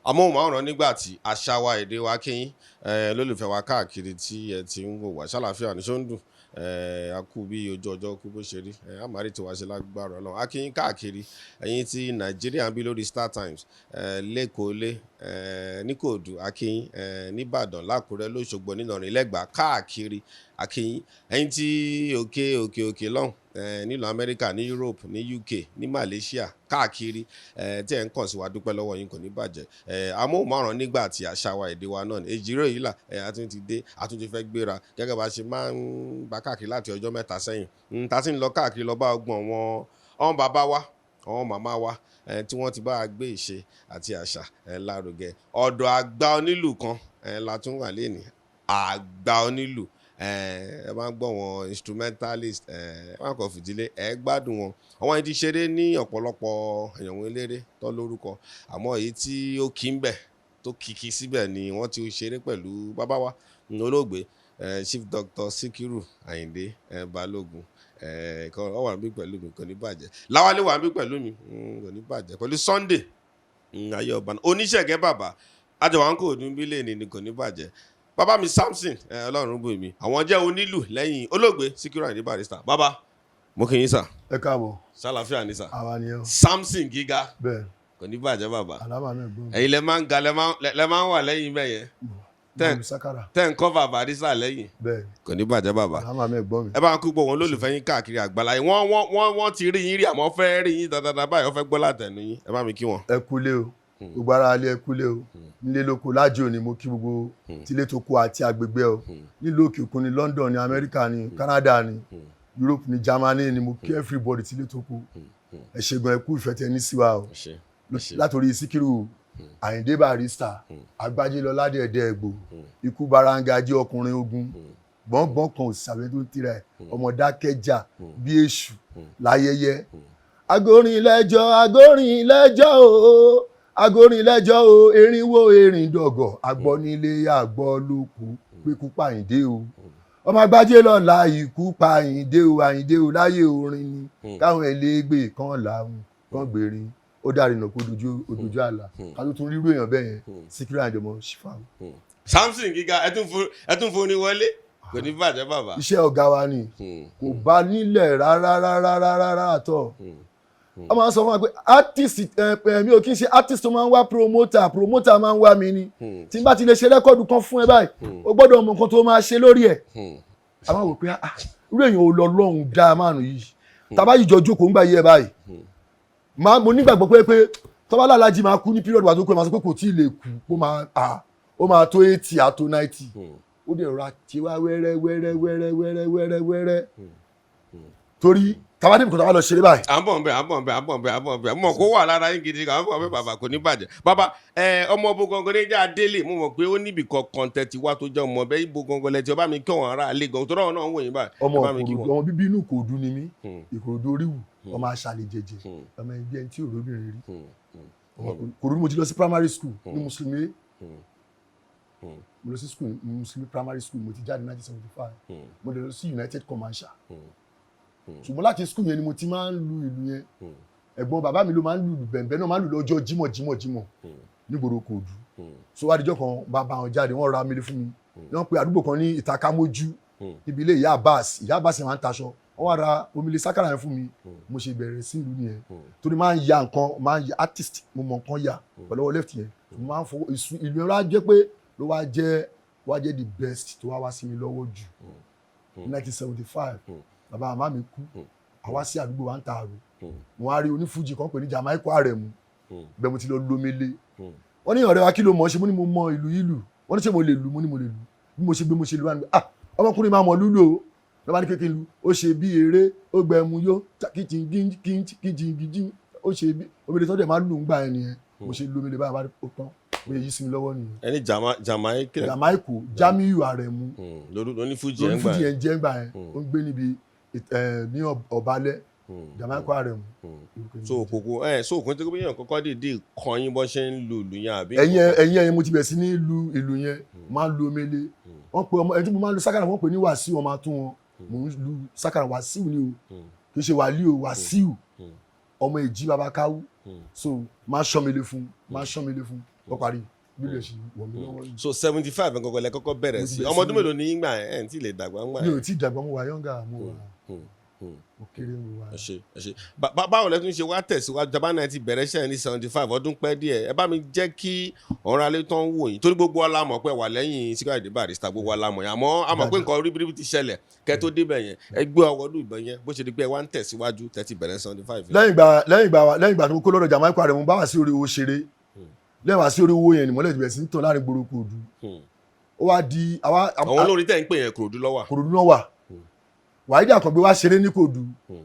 Amóhùnmáwòrán nígbà tí àṣà wa, èdè wa, kíyìn lólùfẹ́ wa káàkiri tí ẹ ti ń wò wá, ṣàlàáfíà ní ṣó ń dùn. A kú bí ojú ọjọ́ kú bó ṣe rí. Àmàrí tí wàá ṣe lágbára Ọlọ́run. A kí yín káàkiri, ẹ̀yin tí Nàìjíríà ń bí lórí Star Times, lẹ́kọ̀ọ́ lé níkòòdù, a kí yín nìbàdàn, lákùrẹ́, lóṣogbo, nílọrin, lẹ́gbàá, káàkiri a kí yín. Ẹ̀yin tí òkè òkè òkè lọ́hùn, nílùú Amẹ́ríkà, ní Europe, ní UK, ní Malaysia, káàkiri tí ẹ̀ ń kàn sí wa, dúpẹ́ lọ́wọ́ yín, kò ní bàjẹ́. Amóhùnmáwòrán nígbà tí àṣà wa, èdè wa náà ní èjìrò yìí là. A tún ti dé, a tún ti fẹ́ gbéra gẹ́gẹ́ bá a ṣe máa ń gba káàkiri láti ọjọ́ 3 sẹ́yìn. Ta ti ń lọ káàkiri lọ bá ọgbọ̀n wọn, àwọn bàbá wa, àwọn màmá wa tí wọ́n ti bá a gbé ìṣe àti àṣà lárugẹ. Ọ̀dọ̀ àgbà onílù kan la tún wà lénìí. Àgbà onílù, ẹ máa ń gbọ́ wọn, instrumentalist, ẹ máa kàn fìdílé, ẹ gbádùn wọn. Àwọn yìí ti ṣeré ní ọ̀pọ̀lọpọ̀ èèyàn wọn, eléré tó lórúkọ, àmọ́ èyí tí ó kí ń bẹ̀ tó kìkì síbẹ̀ ni wọ́n ti ṣeré pẹ̀lú bàbá wa olóògbé Chief Dr. Sikiru Ayinde Balógun. Kan ọ wà níbí pẹ̀lú mi, kò ní bàjẹ́. Láwálé wà níbí pẹ̀lú mi, kò ní bàjẹ́, pẹ̀lú Sunday ayé ọba oníṣẹ̀gẹ́ bàbá àjọwà ń kò ní bílẹ̀ ní kò ní bàjẹ́. Bàbá mi Samson Ọlọ́run bù mí, àwọn jẹ́ onílù lẹ́yìn olóògbé Sikiru Ayinde Barrister. Bàbá, mo kí yín sà. Ẹ káàbọ̀. Sálàáfíà ní sà? Àwa ni ọ. Samson Gíga. Bẹ́ẹ̀. Kò ní bàjẹ́, bàbá. Àlámà náà gbọ́n. Ẹ̀yin lẹ máa ń ga, lẹ máa ń wà lẹ́yìn bẹ́ẹ̀ yẹn Mọ̀lú sákàrà. Tẹ́ ń cover Barrister lẹ́yìn. Bẹ́ẹ̀. Kò ní bàjẹ́, bàbá. Àlámà náà gbọ́n mi. Ẹ bá ń kú gbọ́ wọn lólùfẹ́ yín káàkiri àgbáláyé. Wọ́n ti rí yín rí, àmọ́ fẹ́ rí yín dáadáa báyìí, wọ́n fẹ́ gbọ́ látẹnu yín. Ẹ bá mi kí wọn. Ẹ kúlé o, gbogbo ara ilé, ẹ kúlé o, nílé lóko lájò ni. Mo kí gbogbo tílé tó kú àti agbègbè o, nílùú òkè òkun ní London ní Amẹ́ríkà ní Canada ní Europe ní Germany ní. Mo kí everybody tílé tó kú. Ẹ ṣé gan, ẹ kú ìfẹ́ tẹ ní sí wa o. Látòrí Síkírù Àyìndé Barrister, Agbájélọlá dẹ̀dẹ̀ ẹ̀gbò, ikú barangají, ọkùnrin ogun, gbọ̀ngbọ̀n kan ò sàbẹ̀ tó ń tira ẹ̀, ọmọ dákẹ́jà bí èṣù láyẹyẹ. Agorin lẹ́jọ́, agorin lẹ́jọ́ o, agorin lẹ́jọ́ o, erinwó erin dọ̀gọ̀, agbọ́ nílé, àgbọ́ lóko, pé kú pàyìndé o, ọmọ Agbájélọlá, ikú pàyìndé o, Àyìndé o, láyé orin ni káwọn ẹlẹgbẹ́ kan làwọn kan gbèrín, ó dárí nà kó dojú odojú àlà ká tó tún rírú èèyàn bẹ́ẹ̀ yẹn. Síkírù Àyìndé ọmọ Ṣífàwù. Samson Gíga, ẹ tún fún ni wọlé, kò ní bàjẹ́, bàbá. Iṣẹ́ ọ̀gá wa ni, kò bá nílẹ̀ rárá rárá rárá rárá àtọ̀. Wọ́n máa ń sọ fún wa pé artist ẹ ẹ mi ò kí ń ṣe artist tó máa ń wá promoter, promoter máa ń wá mi ni. Tí n bá ti lè ṣe record kan fún ẹ báyìí, o gbọ́dọ̀ mọ nǹkan tó máa ṣe lórí ẹ̀. A máa wò pé, ah, irú èèyàn ò lọ lọ́hùn dáa márùn yìí tàbá yìí jọ jókòó ńgbà yí ẹ báyìí. Mo nígbàgbọ́ pé tọ́ba lálàjì máa kú ní period wa tó kú, ẹ máa sọ pé kò tí ì lè kú, ó máa, ah, ó máa tó 80 àtó 90. Ó dẹ̀ rọra tí wá wẹ́rẹ́ wẹ́rẹ́ wẹ́rẹ́ wẹ́rẹ́ wẹ́rẹ́ wẹ́rẹ́, torí tàbá débi kò tàbá lọ ṣeré báyìí. À ń bọ̀ nbẹ̀, à ń bọ̀ nbẹ̀, à ń bọ̀ nbẹ̀, à ń bọ̀ nbẹ̀. Mo mọ̀ kó wà lára yín gidi kan. À ń bọ̀ nbẹ̀, bàbá, kò ní bàjẹ́. Bàbá ẹ, ọmọ ọbọ gangan ní ìjà délé. Mo mọ̀ pé ó níbi kankan tẹ́tí wá tó jẹ́ ọmọ bẹ́ẹ̀. Ibo gangan lẹ́tí? Ọba mi kí wọn ará alẹ́ gan tó rọ̀ náà ń wò yín báyìí. Ọmọ Ẹ bá mi kí Ìkòròdú, wọn. ọmọ bíbí inú Ìkòròdú ni mí. Ìkòròdú oríwù, ọmọ aṣàlẹ̀ jẹjẹ, ọmọ ẹgbẹ́ ẹni tí òróbìnrin rí. Ọmọ Ìkòròdú. Mo ti lọ sí primary school ní Mùsùlùmí. Mo lọ sí school ní Mùsùlùmí primary school, mo ti jáde 1975. Mo dẹ̀ lọ sí United Commercial. Ṣùgbọ́n láti school yẹn ni mo ti máa ń lu ìlú yẹn. Ẹ̀gbọ́n bàbá mi ló máa ń lu ìlú bẹ̀m̀bẹ̀ náà, máa ń lù lọ́jọ́ jímọ̀ jímọ̀ jímọ̀ nígboro Ìkòròdú. So wá díjọ́ kan, bàbá wọn jáde, wọ́n ra mílí fún mi. Wọ́n pe àdúgbò kan ní Ìtakámójú, níbi ilé ìyá Abbas. Ìyá Abbas yẹn máa ń taṣọ. Wọ́n wá ra omele sákàrà yẹn fún mi. Mo ṣe bẹ̀rẹ̀ sí ìlú nìyẹn, torí máa ń ya nǹkan, máa ń ya artist. Mo mọ nǹkan ya pẹ̀lú ọwọ́ left yẹn. Mo máa ń fọwọ́ ìsú ìlú yẹn wá jẹ́ pé ló wá jẹ́ the best tó wá wá sí mi lọ́wọ́ jù. Ní 1975, bàbá màmá mi kú, àwa sí àdúgbò wa ń ta àrò. Mo wá rí onífújì kan pè ní Jamaica Àrẹ̀mú. Bẹ́ẹ̀ mo ti lọ lomele. Wọ́n ní, "Ọ̀rẹ́ wa, kí ló mọ̀ ṣe?" Mo ní mo mọ ìlú ìlú. Wọ́n ní, "Ṣé mo lè lu?" Mo ní mo lè lu. Bí mo ṣe gbé, mo ṣe lu wá ní, "Ah, ọmọkùnrin máa mọ̀ lúlù o." Lọ́ba ní kékeré lu, ó ṣe bí eré, ó gbẹmu yó kìjìngìjì, ó ṣe bí omele tó dẹ̀ máa lù ń gbà yẹn nìyẹn. Mo ṣe lu omele báyìí, ó tán. Ó yẹ yí sí mi lọ́wọ́ nìyẹn. Ẹni Jamaica. Jamaica, Jamiu Aremu. Lórí fújì ẹ̀ Lórí ń gbà. fújì yẹn jẹ́ ńgbà yẹn. Ó ń gbé níbi ní Ọ̀bálẹ̀, Jamaica Aremu. So òkòkò ẹ so òkun tó gbé yàn kọ́kọ́ dìde kọ́ yín bọ́ ṣe ń lu ìlú yẹn, àbí? Ẹ̀yìn ẹ̀yìn ẹ̀yìn, mo ti bẹ̀rẹ̀ sí ní lu ìlú yẹn. Máa ń lu omele. Wọ́n pe ọmọ ẹni tí mo máa ń lu sákàrà, wọ́n pè ní Wàsíù. Wọ́n máa tún wọn. Mò ń lu sákàrà. Wàsíù ni o, kì í ṣe Wàlíù o. Wàsíù ọmọ èjì baba káwú. So máa ṣán mi lé fún, máa ṣán mi lé fún. Wọ́n parí bí lè ṣe wọ̀ mí lọ́wọ́ yìí. So 75 nǹkan lẹ kọ́kọ́ bẹ̀rẹ̀ Mo ti sí. bẹ̀rẹ̀ Ọmọ sí ọdún mélòó ní yín gbà ẹ̀ ẹ̀ ń tí lè dàgbà ńgbà Mi ò yẹn? tí ì dàgbà. Mo wà younger, mo wà, mo kéré, mo wà. Ẹ ṣe, ẹ ṣe. Báwo lẹ tún ṣe wá tẹ̀síwájú? Jaba náà ti bẹ̀rẹ̀ iṣẹ́ ní 75, ọdún pẹ́ díẹ̀. Ẹ bá mi jẹ́ kí ọ̀rọ̀ alẹ́ tó ń wò yín, torí gbogbo wa la mọ̀ pé wà lẹ́yìn Síkírù Àyìndé Barrister. Gbogbo wa la mọ̀ yẹn, àmọ́ a mọ̀ pé nǹkan ríbiríbi ti ṣẹlẹ̀ kẹ́ tó débẹ̀ yẹn. Ẹ gbé ọwọ́ ọdún ìbọn yẹn, bó ṣe di pé ẹ wá ń tẹ̀síwájú tẹ́ ti bẹ̀rẹ̀ 75 yẹn. Lẹ́yìn ìgbà tí mo kó lọ́dọ̀ Jamaica rẹ̀, mo bá wá sí orí owó ṣeré. Lẹ́yìn wá sí orí owó yẹn ni mọ́lẹ̀ ti bẹ̀rẹ̀ sí ń tàn láàrin gbòòrò Kòòdù. Ó wá di àwa. Àwọn olórin tẹ̀ ń pè yẹn, Kòròdú ló wà? Kòròdú náà wà. Wàhídì Àkàngbé wá ṣeré ní Kòòdù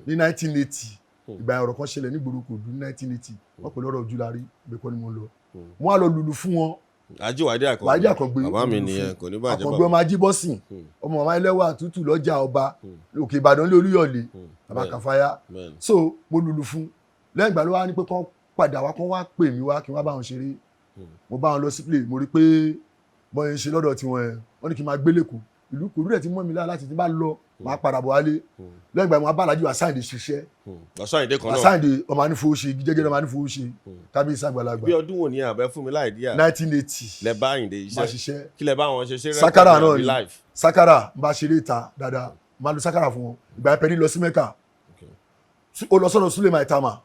ní 1980. Ìgbà yẹn, ọ̀rọ̀ kan ṣẹlẹ̀ ní gbòòrò Kòòdù ní 1980, wọ́n pè lọ́rọ̀ Ojúlarí. Ibẹ̀ kọ́ ni mo lọ. Mo wá lọ lùlù fún wọn. Ají Wàhídì Àkàngbé. Wàhídì Àkàngbé. Bàbá mi lùlù nìyẹn fún. Kò ní bàjẹ́. Àkàngbé Bàbá ọmọ Ajíbọ́sìn, ọmọ màmá ẹlẹ́wà tútù lọ́jà ọba, Òkè Ìbàdàn lé Olúyọ̀lé, bàbá Kàfáyá. So mo lùlù fún. Lẹ́yìn ìgbà ló wá ní pé kán padà wá, kán wá pè mí wá kí wọ́n bá wọn ṣeré. Mo bá wọn lọ sí play. Mo rí pé bọ́n yẹn ń ṣe lọ́dọ̀ tiwọn yẹn, wọ́n ní kí n máa gbélé kù ìlú Kòrú rẹ̀ ti mọ́ mi lára láti ti bá lọ, máa padà bọ̀ wálé. Lẹ́yìn ìgbà mo bá Alhaji Wasiu Ayinde ṣiṣẹ́. Wasiu Ayinde kan náà. Wasiu Ayinde ọmọ anífowó ṣe, igi jẹ́jẹ́ ọmọ anífowó ṣe, kábíyèsí àgbàlagbà. Bí ọdún wo ni àbẹ fún mi láì díà? 1980. Lẹ bá Àyìndé Bá iṣẹ́? ṣiṣẹ́. Kí lẹ bá wọn ṣe? Ṣe Sakara record náà àbí ni. live? Sakara ń bá ṣeré ìta dáadáa, máa lu sakara fún wọn. Ìgbà yẹn pẹ̀lú lọ sí Mẹ́kà. Ó lọ sọ́dọ̀ Suleiman Itama.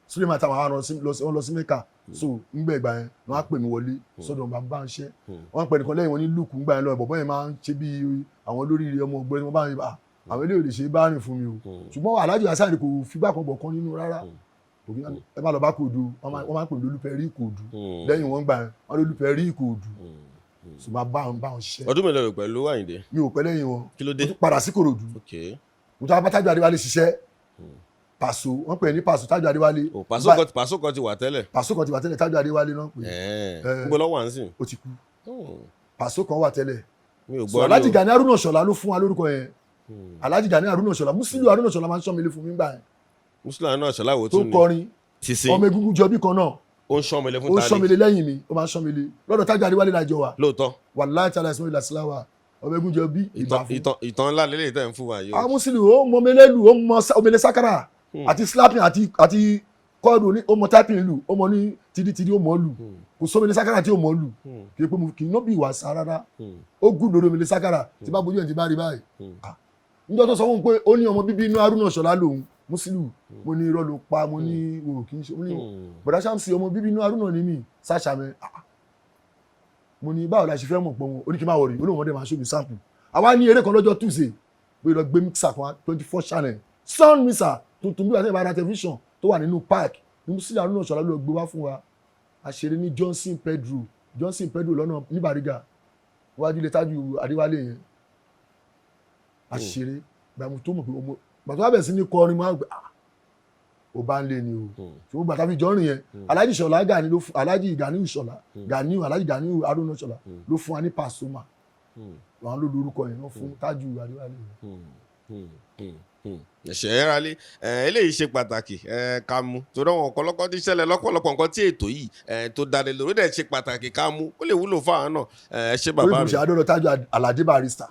Suleiman Itama wọ́n lọ sí Mẹ́kà. So ńgbẹ́ ìgbà yẹn, wọ́n á pè mí wọlé sọ́dọ̀ wọn, bá ń ṣe. Wọ́n pè nìkan lẹ́yìn wọn ní lùkù ńgbà yẹn lọ. Bọ̀bọ́ yẹn máa ń ṣe bí àwọn olóríire ọmọ ọgbẹ́ni. Wọ́n bá ń bá àwọn eléyìí ò lè ṣe bá rìn fún mi o. Ṣùgbọ́n Alhaji Hasan kò figbá kan bọ̀ kan nínú rárá. Ẹ má lọ bá Kòòdù. Wọ́n máa ń pè ní Olúfẹ́ rí Ìkòòdù lẹ́yìn wọn gbà yẹn. Wọ́n lólúfẹ́ rí Ìkòòdù. So máa bá wọn ṣiṣẹ́. Ọdún mélòó rò pẹ̀lú Àyìndé? Mi ò pẹ́ lẹ́yìn wọn. Kí ló dé? Mo tún padà sí Kòròdú. Mo tún bá Tájù Adéwálé ṣiṣẹ́. Pàṣọ, wọ́n pè é ní Pàṣọ, Tájù Adéwálé. Oh, Pàṣọ kan ti wà tẹ́lẹ̀? Pàṣọ kan ti wà tẹ́lẹ̀, Tájù Adéwálé náà pè é. Gbogbo lọ́wọ́ à ń sìn. Ó ti kú. Pàṣọ kan wà tẹ́lẹ̀. Mi ò So gbọ́ Alhaji rí o. Gani Haruna Ṣọlá ló fún wa lórúkọ yẹn. Alhaji Gani Haruna Ṣọlá, Musiliu Haruna Ṣọlá máa ń sọ mi lé fún mi gbà yẹn. Mùsùlùmí náà ṣọlá wo Tó tún ni? kọrin. Ti sin. Ọmọ egungun jọ bí kan náà. Ó ń sọmọlẹ fún Ó ń ta sọ mi ni? lé lẹ́yìn mi. Ó máa ń sọ mi lé lọ́dọ̀ Tájù Adéwálé lájọ wa. Lóòótọ́? Wàláhì tàlá ìsúnmọ́ ìlà síláwà, ọmọ egungun jọ bí ìbà Ìtàn fún. ìtàn ńlá lélẹ́yìí tẹ̀ ń fún wa yìí o. Àwọn Musiliu, ó mọ mẹlẹ́lù, ó mọ omele sakara àti slapping àti kọ́ọ̀dù ní. Ó mọ typing lù, ó mọ ní tìdítìdí, ó mọ lù. Kò sómele sakara tí ó mọ lù. Kì í pé mo kì í ná bí ìwà sá rárá. Ó gùn lórí omele sakara tí bá bójú ẹ̀ tí bá rí báyìí. Ah. Níjọ́ tó sọ fún un pé ó ní ọmọ bíbí inú Haruna Ṣọlá lòun, Musiliu, mo ní irọ́ ló pa. Mo ní o kì í ṣe. Mo ní bọ̀dá Shamsi, ọmọ bíbí inú Haruna ní mi sàṣàmẹ́. Ah. Mo ní báwo la ṣe fẹ́ mọ̀ pọ̀ wọn? Ó ní kí n má worry. Olóhùn ọmọdé máa ṣó mi sample. Àwa ní eré kan lọ́jọ́ Tuesday, bóyá lọ gbé mixer kan, 24 channel sound mixer tuntun, bí wàá sẹ́yìn bá ra tẹlifíṣàn tó wà nínú park ní. Musiliu Haruna Ṣọlá ló gbé wá fún wa. A ṣeré ní Johnson Pedro, Johnson Pedro lọ́nà ní Bariga, wájú ilé Tájù Adéwálé yẹn. A ṣeré. Gbàmù tó mọ̀ pé ọmọ gbàtọ́ wà bẹ̀rẹ̀ sí ní kọrin, mo á gbé, ah, ó bá ń lé ni o. Ṣùgbọ́n gbàtà fi jọrin yẹn, Alhaji Ṣọlá Gani ló fún, Alhaji Gani Ṣọlá, Gani, Alhaji Gani Haruna Ṣọlá ló fún wa ní Pasuma. Àwọn ló lórúkọ yẹn, wọ́n fún Tájù Adéwálé yẹn. Ẹ̀ṣẹ̀ ẹ̀ rálé. Eléyìí ṣe pàtàkì ká mú, torí àwọn ọ̀pọ̀lọpọ̀ ti ṣẹlẹ̀ lọ́pọ̀lọpọ̀ nǹkan tí ètò yìí tó dalẹ̀ lórí dẹ̀ ṣe pàtàkì ká mú ó lè wúlò fáwọn náà. Ẹ ṣé Orí bàbá mi mi. ṣe àdọ́dọ̀ Tájù Aládé Barrister.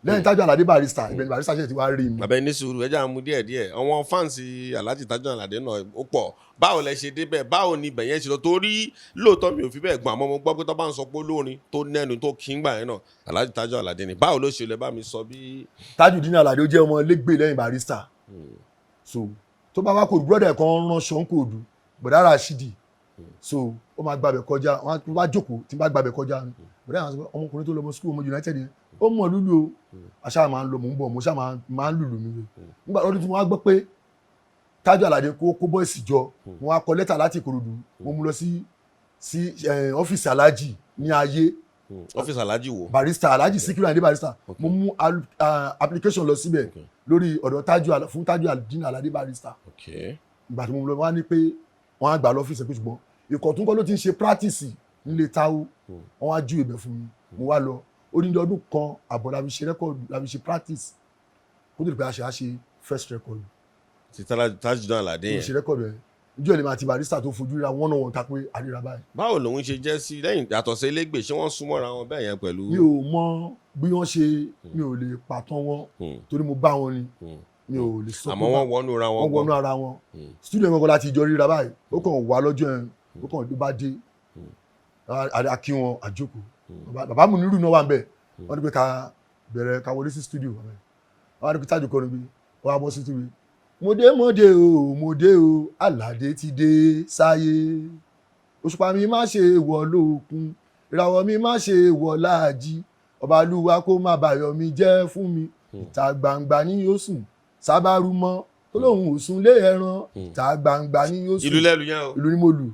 Lẹ́yìn Tájù Aládé Barrister, ìbẹ̀ni Barrister ṣe ti wá rí mi. Bàbá, ẹni sùúrù, ẹ jẹ́ àmú díẹ̀ díẹ̀. Àwọn fans Alhaji Tájù Aládé náà ó pọ̀. Báwo lẹ ṣe débẹ̀? Báwo ni ibẹ̀ yẹn ṣe lọ? Torí lóòótọ́ mi ò fi bẹ́ẹ̀ gbọ́n, àmọ́ mo gbọ́ pé tó bá ń sọ pé olórin tó nẹ́nu tó kí ń gbà yẹn náà, Alhaji Tájù Aládé ni. Báwo ló ṣe lẹ? Bá mi sọ bí. Tajudeen Aládé, ó jẹ́ ọmọ lẹ́gbẹ̀ẹ́ lẹ́yìn Barrister. So tó bá wá kò brother kan ránṣọ ń kò dù bọ̀dá Rashidi. So ó máa gbàbẹ̀ kọjá, wọ́n á wá jókòó. Tí n bá gbàbẹ̀ kọjá, bọ̀dá yẹn sọ pé ọmọkùnrin tó lọ ọmọ school, ọmọ United yẹn, ó mọ̀ lúlù o. Àṣà máa ń lọ, mò ń bọ̀, mo ṣáà máa ń lùlù mi. Nígbà lọ́dún tí mo wá gbọ́ pé Tájù Àlàdé kó boys jọ, mo wá kọ lẹ́tà láti Ìkòròdú, mo mú lọ sí ọ́fíìsì Alájì ní ayé. Ọ́fíìsì Alhaji wo? Barrister, Alhaji Sikiru Ayinde Barrister. Mo mú application lọ síbẹ̀ lórí ọ̀dọ̀ Tájù fún Tájù Aládé Aládé Barrister. Ìgbà tí mo lọ, wá ní pé wọ́n á gbà lọ́fíìsì pé ṣùgbọ́n Ìkọ̀tún kọ́ ló ti ń ṣe practice. Nílé Táwó, wọ́n wá ju ibẹ̀ fún mi, mo wá lọ. Ó ní ọdún kan àbọ̀ la fi ṣe record, la fi ṣe practice, kó tó di pé a ṣe first record. Ti Tajudeen Alade Mo yẹn. ṣe record yẹn. Ìjọ ìlẹ̀ àti Barrister tó fojú ríra one on one ta pé àríra báyìí. Báwo lòun ṣe jẹ́ sí lẹ́yìn yàtọ̀ sí elégbè? Ṣé wọ́n súnmọ́ra wọn bẹ́ẹ̀ yẹn pẹ̀lú? Mi ò mọ bí wọ́n ṣe, mi ò lè pàtàn wọn torí mo bá wọn ni. Mi ò lè sọ Àmọ́ pé wọ́n wọnú ra wọn. Wọ́n wọnú ara wọn. Studio gangan láti ìjọ ríra báyìí. Ó kàn wá lọ́jọ́ yẹn, ó kàn ló bá dé, a kí wọn, àjókòó. Bàbá Muniru náà wà ń bẹ̀. Wọ́n ní pé ká bẹ̀rẹ̀, ká wọlé sí studio. Wọ́n ní pé Tájù kọrin bí wọ́n á bọ́ sí studio. Mo dé, mo dé o, mo dé o, Àlàdé ti dé sáyé, òṣùpá mi má ṣe wọ̀ lókun, ìràwọ̀ mi má ṣe wọ̀ láàjì, ọbalúwa kó má bàyọ̀ mi jẹ́ fún mi, ìta gbangba ni yóò sùn, sábàrú mọ́ tó lóun ò sùn lé ẹran, ìta gbangba ni yóò sùn. Ìlú lẹ́lu yẹn o. Ìlú ni mo lù.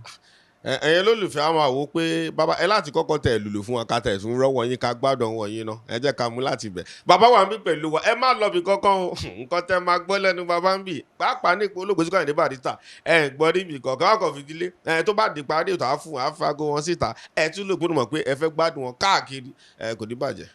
Ẹ̀yin olólùfẹ́, àwọn àwo pé bàbá ẹ láti kọ́kọ́ tẹ̀ lùlù fún wa, ká tẹ̀ tún rọ́wọ́ yín, ká gbádùn wọn yín náà. Ẹ jẹ́ ká mú láti bẹ̀. Bàbá wa ń bí pẹ̀lú wa, ẹ má lọ bí kankan o. Nǹkan tẹ́ máa gbọ́ lẹ́nu bàbá ń bì pàápàá ní ipò olóògbé Síkírù Àyìndé Barrister, ẹ ń gbọ́ níbi kankan wọn kàn fi dílé ẹ tó bá di parí ètò àfún àfago wọn síta. Ẹ tún lè gbọ́dọ̀ mọ̀ pé ẹ fẹ́ gbádùn wọn káàkiri, ẹ kò ní bàjẹ́.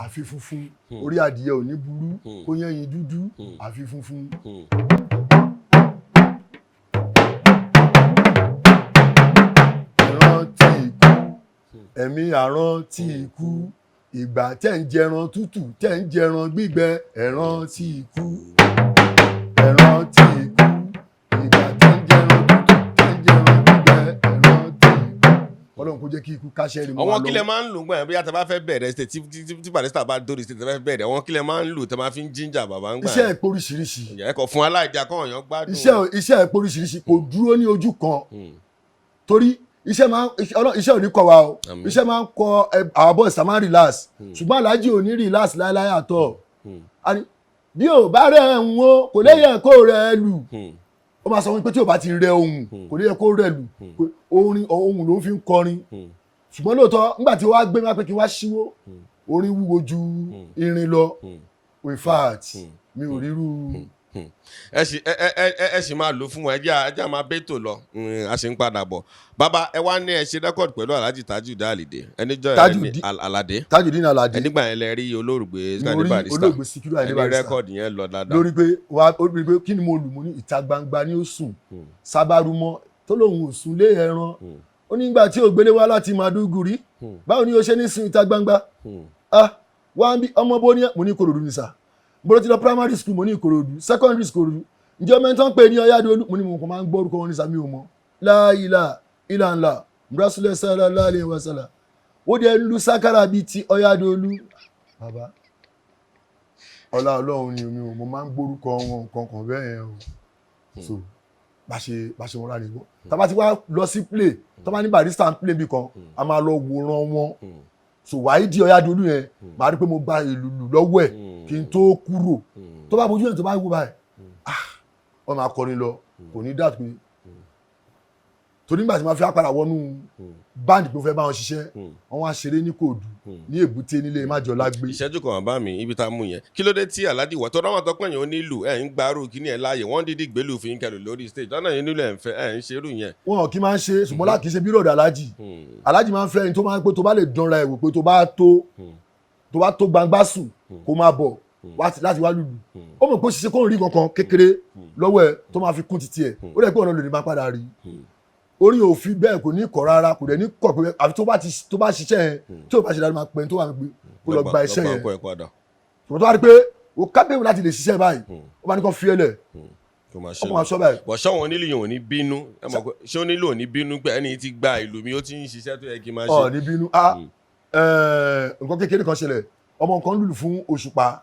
Àfi funfun orí adìyẹ ò ní burú kó yẹ́yin dúdú, àfi funfun. Ìrántí ikú, ẹ̀mí àrántí ikú, ìgbà tẹ́ ń jẹran tútù, tẹ́ ń jẹran gbígbẹ, ẹ̀rántí ikú, ẹ̀rántí ikú, ìgbà tẹ́ ń jẹran tútù, tẹ́ ń jẹran gbígbẹ, ẹ̀rántí ikú. Ọlọ́run kó jẹ́ kí ikú káṣẹ́ rí mọ́ wa Àwọn lọ́wọ́. kílẹ̀ máa ń lò gbọ́n bí a bá fẹ́ bẹ̀rẹ̀ ṣe tí Barrister bá dórí ṣe tí bá fẹ́ bẹ̀rẹ̀, àwọn kílẹ̀ máa ń lò tẹ́ máa fi ń jíjà bàbá ń gbà? Iṣẹ́ ẹ̀ pé oríṣiríṣi. Ẹ kò fún aláìjà kọ́ ọ̀yàn gbádùn. Iṣẹ́ ẹ̀ pé oríṣiríṣi, kò dúró ní ojú kan, torí iṣẹ́ máa ń iṣẹ́ ò ní kọ wa o. Àmín. Iṣẹ́ máa ń kọ àwọn boys tá máa ń relax, ṣùgbọ́n aláàjì ò ní relax láéláé àtọ̀. A ní, bí ò bá rẹ̀ ń wo, kò lè yẹ kó rẹ̀ lù. Ó máa sọ wípé tí ò bá ti rẹ ohùn, kò lè yẹ kó rẹ̀ lù. Orin ohùn ló fi ń kọrin. Ṣùgbọ́n lóòótọ́, nígbà tí wàá gbé mi wá pé kí n wá ṣíwó, orin wúwo ju irin lọ. In fact, mi ò ríru. Ẹ sì ẹ ẹ ẹ ẹ sì máa lò fún wọn. Ẹ jẹ́ máa bẹ́tò lọ. A sì ń padà bọ̀. Bàbá, ẹ wá ní ẹ ṣe record pẹ̀lú Alhaji Tajudeen Alade ẹnìjọ́ Tajudeen- Alade. Tajudeen Alade. Ẹnígbà yẹn lẹ rí olóògbé Mo Síkírù rí Barrister. olóògbé Síkírù Àyìndé Ẹni Barrister. record yẹn lọ dáadáa. Lórí pé wá, ó rí pé kí ni mo lù? Mo ní ìta gbangba ni ó sùn, sábàrú mọ́ tó lóun ò sùn lé ẹran. Ó nígbà tí ògbélé wá láti Maduguri, báwo ni o ṣe ní sun ìta gbangba? Ah, wá ń bí ọmọ bó ní. Mo ní Ìkòròdú ní sà. Mo lọ ti lọ primary school, mo ní Ìkòròdú, secondary school. Ǹjẹ́ ọmọ ẹni tó ń pè ní Ọ̀yádọ́lù? Mo ní mo kàn máa ń gbọ́ orúkọ wọn ní sàmì, ò mọ̀ láìlà ìlànà mùrásílẹ̀ sára láàrin wàsálà. Ó dẹ̀ lu sákàrà bíi ti Ọ̀yádọ́lù. Bàbá, ọlá Ọlọ́run ni omi ò, mo máa ń gbórúkọ wọn nǹkan kan bẹ́ẹ̀ yẹn o. So bá ṣe wọn rà nìgbọ́, tá bá ti wá lọ sí play, tá bá ní Barrister ń play bí kan, a máa lọ wòran wọn. So Wáídì Ọ̀yádọ́lù yẹn, màá rí pé mo gba ìlú lù lọ́wọ́ ẹ̀ kí n tó kúrò. Tó bá bójú ẹ̀, tó bá wò báyìí, ah, wọ́n máa kọrin lọ, kò ní dàtú pé torí nígbà tí màá fi á padà wọnú band pé mo fẹ́ bá wọn ṣiṣẹ́, wọ́n wá ṣeré ní Kòòdù ní Èbúté nílé Májọlágbé. Ìṣẹ́jú kan, bàbá mi, ibi tá a mú yẹn, kí ló dé tí Alhaji wà tó dáwọn tọpẹ́ yẹn ó nílù ẹ̀ ń gbarú kíní ẹ̀ láàyè, wọ́n dídí gbélú fi ń kẹlù lórí stage lọ́nà yẹn nílò ẹ̀ ń fẹ́ ẹ̀ ń ṣerú yẹn? Wọn kì í máa ń ṣe, ṣùgbọ́n láti kì í ṣe bí rọ̀dà aláàjì. Aláàjì máa ń fẹ́ ẹni tó máa ń pé tó bá lè dánra ẹ̀ wò pé tó bá tó gbangba sùn, kó máa bọ̀ láti wá lùlù. Ó mọ̀ pé ó ṣiṣẹ́ kó ń rí kankan kékeré lọ́wọ́ ẹ̀ tó máa fi kún títí ẹ̀. Ó dẹ̀ pé ọ̀nà lòdì máa padà rí orí òfin bẹ́ẹ̀, kò ní kọ̀ rárá, kò dẹ̀ ní kọ̀ pé àfi tó bá ṣiṣẹ́ yẹn, tí ò bá ṣe dáadáa, máa pẹ́ tó wà pé kó lọ gba iṣẹ́ yẹn. Lọ́gbà ọkọ̀ ẹ̀ padà. Ṣùgbọ́n tó bá rí pé o kábíyèwò láti lè ṣiṣẹ́ báyìí, ó bá ní kó fi ẹ lẹ̀, Kó máa ṣe ó máa ṣọ́ báyìí. Bọ̀ ṣọ́wọ́n onílù yẹn ò ní bínú? Ẹ mọ̀ pé ṣé onílù ò ní bínú pé ẹni tí gba ìlú mi, ó ti ń ṣiṣẹ́ tó yẹ kí n máa ṣe? Ọ̀ ní bínú. Ah, nǹkan kékeré kan ṣẹlẹ̀. Ọmọ kan lùlù fún Òṣùpá.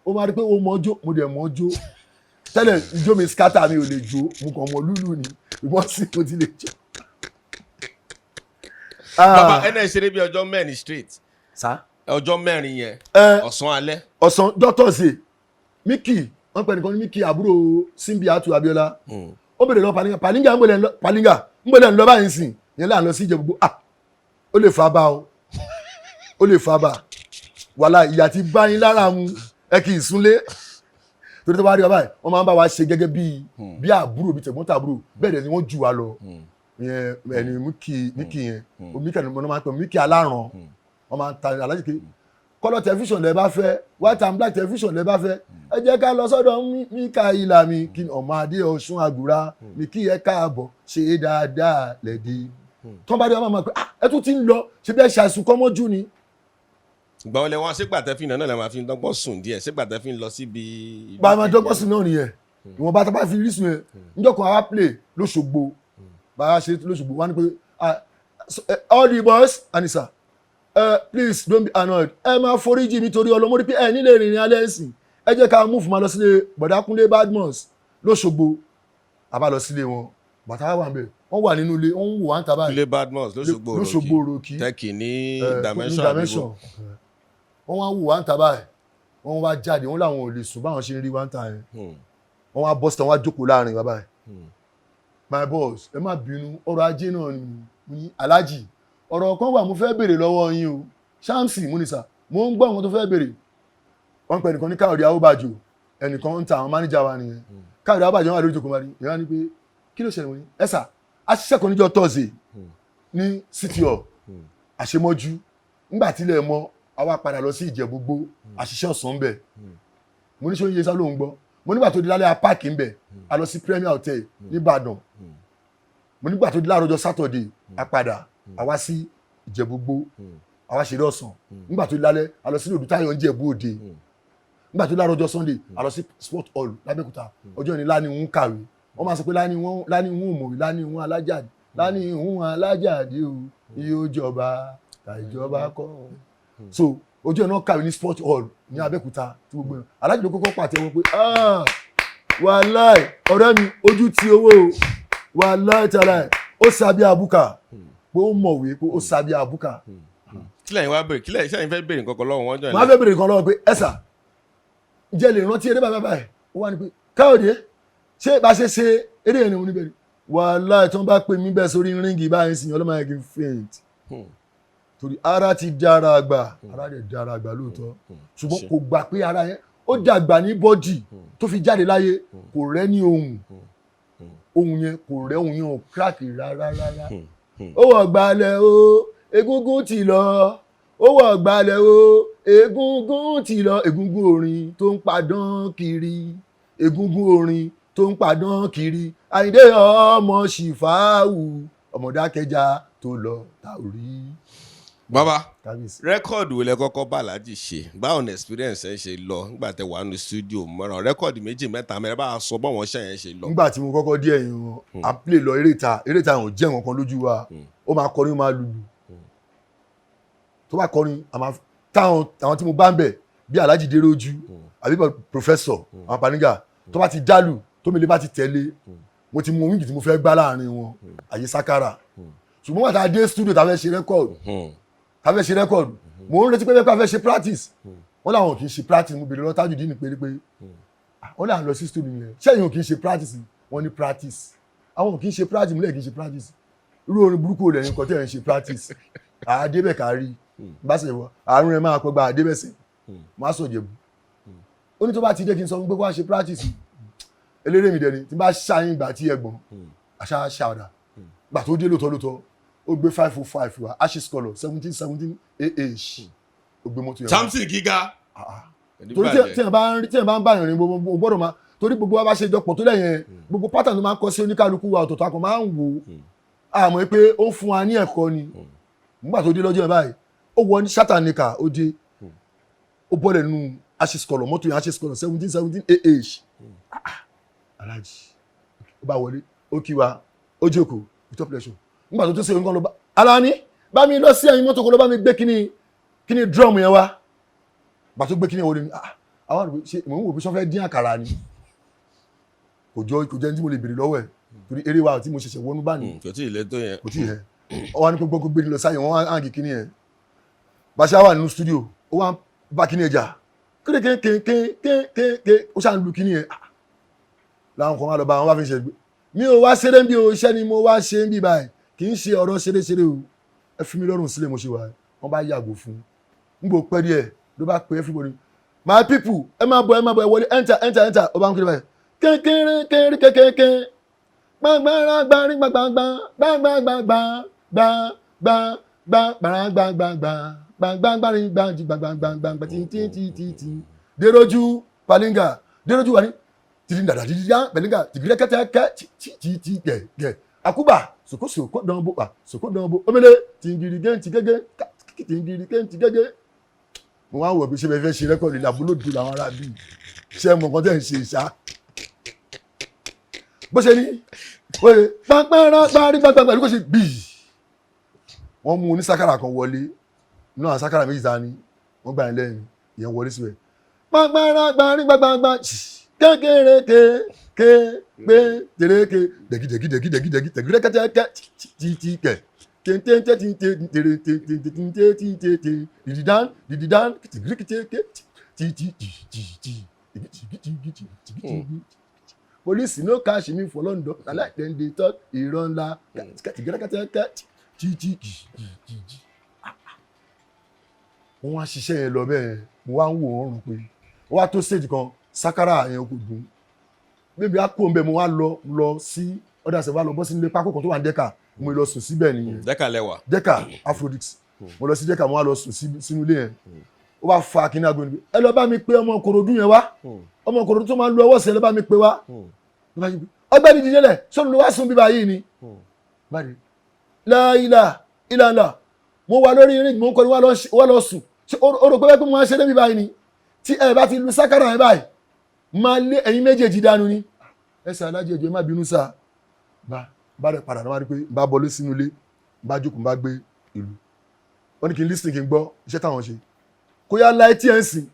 Ó máa rí pé ó mọ jó, mo dẹ̀ mọ jó tẹ́lẹ̀. Ijó mi scatter, mi ò lè jó, mo kàn mọ lúlù ni, ìwọ́n sì mo ti lè jó. Bàbá, ẹnà ìṣeré bíi ọjọ́ 4 straight? Sá? Ọjọ́ 4 yẹn? Ẹ. Ọ̀sán, alẹ́? Ọ̀sán dọ́tọ̀sì. Mickey, wọ́n pẹ̀ nìkan ní Mickey, àbúrò Simbiatu Abiola. Ó bèrè lọ Palinga, "Palinga, ń bọ̀lẹ̀ ń lọ? Palinga, ń bọ̀lẹ̀ ń lọ báyìí sìn yẹn?" Là ń lọ sí Ìjẹ̀bú. Ah, ó lè fa bá o, ó lè fa bá wàhálà ìyá ti bá yín lára mu. Ẹ kì í súnlé torí tó bá rí wa báyìí, wọ́n máa ń bá wa ṣe gẹ́gẹ́ bí bí àbúrò, bí tẹ̀gbọ́n tàbúrò. Bẹ́ẹ̀ dẹ̀ ni wọ́n jù wá lọ. Ìyẹn ẹni Mickey, Mickey yẹn, Mickey ni wọ́n máa ń pè, Mickey aláràn. Wọ́n máa ń ta alájí kiri. Colour television lẹ bá fẹ́, white and black television lẹ bá fẹ́, ẹ jẹ́ ká lọ sọ́dọ̀ Mika Ilami kí ọmọ adé Ọ̀ṣun àgùrà mi kí ẹ káàbọ̀, ṣe dáadáa lẹ́dí. Tó bá dé, wọn máa pẹ́, "Ah, ẹ tún ti ń lọ, ṣe bí ẹ ṣàìsùn kọ́mọ́jú ni." Ìgbà wọlé wọn ṣégbà tẹ́ fi náà lè máa fi dọ́gbọ́n sùn díẹ̀, ṣégbà tẹ́ fi ń lọ síbi ìlú Gba máa kejì? Dọ́gbọ́n sùn náà nìyẹn, ìwọ̀nba tó bá fi rí sùn yẹn. Níjọ́ kan, àwa play lóṣogbo. Bá a ṣe lóṣogbo, wọn ni pé, "Ah, so, all the boys anisa, please don't be annoyed, ẹ máa foríjì mi torí ọlọmọdé pé ẹ nílé ìrìnrìn alẹ́ ẹ̀sìn, ẹ jẹ́ ká move máa lọ sílé Bọ̀dákúnlé Badmus lóṣogbo." A bá lọ sílé wọn, bàtà wà ń bẹ̀, wọ́n wà nínú ilé, wọ́n ń wò wá ń ta báyìí. Kúnlé Badmus lóṣogbo? Lóṣogbo Òròkì. Tẹ́kì ní Dimension dimension. Dimension. Wọ́n wá wò wá ń ta báyìí, wọ́n wá jáde, wọ́n làwọn ò lè sùn báwọn ṣe ń rí wá ń ta yẹn. Wọ́n wá bọ́ síta, wọ́n wá jókòó láàrin wa báyìí. "My boss, ẹ má bínú, ọrọ̀ ajé náà ni." Mo ní, "Aláàjì, ọ̀rọ̀ kan wà mo fẹ́ béèrè lọ́wọ́ yín o." Ṣáàmsì, mo ní, "Sà, mo ń gbọ́ nǹkan tó fẹ́ béèrè." Wọ́n pẹ̀ nìkan ní Káyọ̀dé Awóbàjò, ẹnìkan ń ta àwọn mánéjà wa nìyẹn. Káyọ̀dé Awóbàjò wà lórí ìjókòó máa rí ìyá ni pé, "Kí ló ṣẹlẹ̀?" Wọ́n ní, "Ẹ sà, a ṣiṣẹ́ kan níjọ́ Thursday ní City Hall àṣemọ́jú. Nígbà tílẹ̀ mọ́, àwa padà lọ sí Ìjẹ̀bú-Igbó, àṣìṣe ọ̀sán bẹ̀." Mo ní, "Ṣé oúnjẹ sá lóun gbọ́?" Mo nígbà tó di lálẹ́, a park ń bẹ̀, a lọ sí Premier Hotel nìbàdàn. Mo nígbà tó di láàárọ̀ ọjọ́ Saturday, a padà, a wá sí Ìjẹ̀bú-Igbó, a wá ṣeré ọ̀sán. Nígbà tó di lálẹ́, a lọ sí Odùtáyọ̀ ń Jẹ̀bú Òde. Nígbà tó di láàárọ̀ ọjọ́ Sunday, a lọ sí Sport Hall lábẹ́òkúta. Ọjọ́ ìní láni ń kàwé, wọ́n máa sọ pé láni wọ́n, láni ń mọ̀wé, láni ń alájáde, láni ń alájáde o, yóò jọba tàìjọba kọ́. So ojú ẹ̀ náà kàwé ní Sport Hall ní Abẹ́òkúta tí gbogbo ẹ̀ alájì ló kọ́kọ́ pàtẹ́wọ́ pé, "Ah, wàláì, ọ̀rẹ́ mi, ojú ti owó o, wàláì tàláì, ó sábẹ́ àbúkà pé ó mọ̀wé, pé ó sábẹ́ àbúkà." Kílẹ̀ yín wá béèrè? Kílẹ̀ ṣẹ́yìn fẹ́ béèrè nǹkan kan lọ́wọ́ wọn jọ? Màá fẹ́ béèrè kan lọ́wọ́ pé, "Ẹ sà, ǹjẹ́ lè rántí eré bàbá báyìí?" Ó wá ní pé, "Káyọ̀dé, ṣé bá ṣe ṣe eré yẹn ni?" Mo ní bẹ́ẹ̀ ni. Wàláì, tí wọ́n bá pè mí bẹ́ẹ̀ sórí ring báyìí sìn, ọlọ́mọ yẹn kì í faint torí ara ti dára àgbà, ara rẹ̀ dára àgbà lóòótọ́, ṣùgbọ́n kò gbà pé ara yẹn ó dàgbà ní body tó fi jáde láyé. Kò rẹ́ ní ohùn, ohùn yẹn kò rẹ́, ohùn yẹn ò crack rárá rárá. Ó wọ̀ gbalẹ̀ o, egungun ti lọ, ó wọ̀ gbalẹ̀ o, egungun ti lọ, egungun orin tó ń padán kiri, egungun orin tó ń padán kiri, Àyìndé ọmọ Ṣìfáwù, ọmọdákẹjà tó lọ tàórí. Bàbá. Kábíyèsí. Record wo lẹ kọ́kọ́ bá Alhaji ṣe? Báwo ni experience ẹ ṣe lọ nígbà tẹ wà ní studio mọ́ràn record méjì, mẹ́ta, mẹ́rin? Bá a sọ bọ́wọ́n ṣe yẹn ṣe lọ. Nígbà tí mo kọ́kọ́ dé ẹ̀yìn wọn, à ń play lọ eré ìta. Eré ìta ò jẹ́ nǹkan kan lójú wa. Ó máa kọrin, ó máa lùlù. Tó bá kọrin, táwọn àwọn tí mo bá ń bẹ̀ bí Alhaji Déròjú àbí Professor, àwọn Paninga, tó bá ti dálù tó mi lè bá ti tẹ̀lé, mo ti mú wíńgì tí mo fẹ́ gbá láàrin wọn, àyè sákàrà. Ṣùgbọ́n wàtá dé studio tá a fẹ́ ṣe record, tá a fẹ́ ṣe record, mo ń retí pé bẹ́ẹ̀ fẹ́ ṣe practice, wọ́n làwọn kì í ṣe practice. Mo bèrè lọ Tajudeen pé wọ́n làwọn lọ sí studio yẹn, ṣẹ́yìn ò kì í ṣe practice? Wọ́n ní practice, àwọn ò kì í ṣe practice. Mo lẹ́yìn kì í ṣe practice, irú orin burúkú olè yín kan tẹ́ ẹ̀ ń ṣe practice? Àdébẹ̀ kárí bá ṣe wọ àrùn ẹ̀ máa pẹ́ gba àdébẹ̀ sẹ̀, mo á sọ Jẹ̀bú. Ó ní tó bá ti dé, kí n sọ fún pé kó wá ṣe practice. Eléré mi dẹni tí n bá ṣàyìn ìgbà tí ẹ̀gbọ́n àṣà ṣàwàdà. Gbà tó dé lóòótọ́ lóòótọ́, ó gbé 505 wá, ashes colour, 1717 ah, ó gbé mọ́tò yẹn wá. Samson gíga. Torí tí ẹ bá ń rí, tí ẹ bá ń báyàn rìn, gbogbo gbọ́dọ̀ máa, torí gbogbo wa bá ṣe jọpọ̀ tó lẹ́yìn, gbogbo pattern tó máa ń kọ sí oníkálukú wa ọ̀tọ̀ọ̀tọ̀, akọ̀ máa ń wò ó, àmọ́ pé ó ń fún wa ní ẹ̀kọ́ ni. Nígbà tó dé lọ́jọ́ yẹn báyìí, ó wọ ní sátánìkà, ó dé, ó bọ́lẹ̀ nínú ashes colour mọ́tò yẹn, ashes colour 1717 ah, alájì, ó bá wọlé, ó kí wa, ó jókòó with pleasure. Nígbà tó tó ṣe nǹkan ló bá Alani bá mi lọ sí ẹ̀yìn mọ́tò kó ló bá mi gbé kíní kíní drum yẹn wá. Gbà tó gbé kíní wọlé ni, ah, Àwọn àrùn ṣe mò ń wò pé sọ́fẹ́ dín àkàrà ni. Kò jọ, kò jẹ́ ní tí mo lè béèrè lọ́wọ́ ẹ̀, torí eré wa tí mo ṣẹ̀ṣẹ̀ wọnú bá ní. Kò tí ì lé tó yẹn. Kò tí ì yẹ. Ọ wá ní pé gbogbo gbé ní lọ sáyẹn, wọ́n wá hàn kíní yẹn. Bàṣẹ wà nínú studio, ó wá ń bá kíní yẹn jà kékeré, ó ṣàn lu kíní yẹn. Ah, láwọn kan wá lọ bá wọn, bá fi ń ṣe gbé mi ò wá ṣeré bí o, iṣẹ́ ni mo wá ṣe ń bí báyìí, kì í ṣe ọ̀rọ̀ ṣeré-ṣeré o, ẹ fi mi lọ́rùn sílẹ̀ mo ṣe wà. Wọ́n bá yàgò fún un. N gbò pẹ́ díẹ̀ ló bá pe everybody, "My people, ẹ máa bọ̀, ẹ máa bọ̀, ẹ wọlé, enter, enter, enter." Ó bá ń kiri báyìí, kékeré kéré kékeré, gbàngbàrà gbàrí gbàngbàngbà gbàngbàngbà gbà gbà gbà gbàrà gbàngbàngbà gbàngbàngbàrí gbànjì gbàngbàngbàngbà tí tí tí tí tí dérójú palinga dérójú wà ní tìrì dàdà dídí dá palinga tìgídẹ́ kẹ́tẹ́kẹ́ tí tí tí gẹ̀ gẹ̀ àkúbà sòkòsòkò dánbò à sòkò dánbò omele tìǹgìrì gẹ́ǹtì gẹ́gẹ́ tìǹgìrì gẹ́ǹtì gẹ́gẹ́. Mo wá wọ̀ pé ṣé bẹ́ẹ̀ fẹ́ ṣe record làbúlòdù làwọn ará bíi ṣé ẹ mọ̀ nǹkan tẹ̀ ń ṣe ìṣá bó ṣe ní wọ́n ṣe pàpàrà parí gbàgbà pẹ̀lú kó ṣe bíi wọ́n mú onísákàrà kan wọlé inú àwọn sákàrà méjì ta ni wọ́n gbà yín lẹ́yìn ìyẹn wọlé síbẹ̀, pàpàrà parí gbàgbàgbà kékeré ké ké pé tèrèké dẹ̀gí dẹ̀gí dẹ̀gí dẹ̀gí dẹ̀gí tẹ̀gí kẹ́tẹ́kẹ́ tí tí kẹ̀ tẹ́ntẹ́ntẹ́ tí tẹ́ tẹ́rẹ́ tẹ́ntẹ́ tí tẹ́ tẹ́ dìdìdán dìdìdán tìgírí kìtẹ́ tí tí tí tí tí tìgí tìgí tìgí tìgí. Police no catch me for London, na like dem dey talk irọ́ ńlá tìgírí kẹ́tẹ́kẹ́ tí tí tí tí tí. Wọ́n wá ṣiṣẹ́ yẹn lọ bẹ́ẹ̀, mo wá ń wò wọ́n rùn pé ó wá tó stage kan, sákárà yẹn kò dùn bébí á kó nbẹ. Mo wá lọ sí ọ̀dà sẹ̀, wá lọ bọ́ sí ilé pákó kan tó wà ní Dẹ́kà, mo lọ sùn síbẹ̀ nìyẹn. Dẹ́ka lẹ́wà. Dẹ́kà Afrodix. Mo lọ sí Dẹ́kà, mo wá lọ sùn sínú ilé yẹn. Ó wá fa kíní aago níbi, "Ẹ lọ bá mi pé ọmọ Kòròdú yẹn wá, ọmọ Kòròdú tó máa ń lu ọwọ́ sí, ẹ lọ bá mi pé wá." Ló bá yí pé, "Ọgbẹ́ni, dídé lẹ̀ sọ́nù ló wá sùn bíbá yìí ni." Báyìí láìlà ìlànà mo wà lórí irin, mo ń kọ́ni wá lọ sùn. Ṣé o rò pé bẹ́ẹ̀ pé mo máa ń ṣe débi báyìí ni? Tí ẹ bá ti lu sákàrà yẹn báyìí, máa lé ẹ̀yin méjèèjì dànù ni. Ẹsẹ̀ alájẹ, ẹjọ́ ẹ má bínú sáà. Bá rẹ̀ padà náà, wá rí pé bá bọ́lé sínú ilé, bá jókòó, bá gbé ìlú, wọ́n ní kí n listen, kí n gbọ́ iṣẹ́ táwọn ṣe. Kó yá láì tí ẹ̀ ń sìn,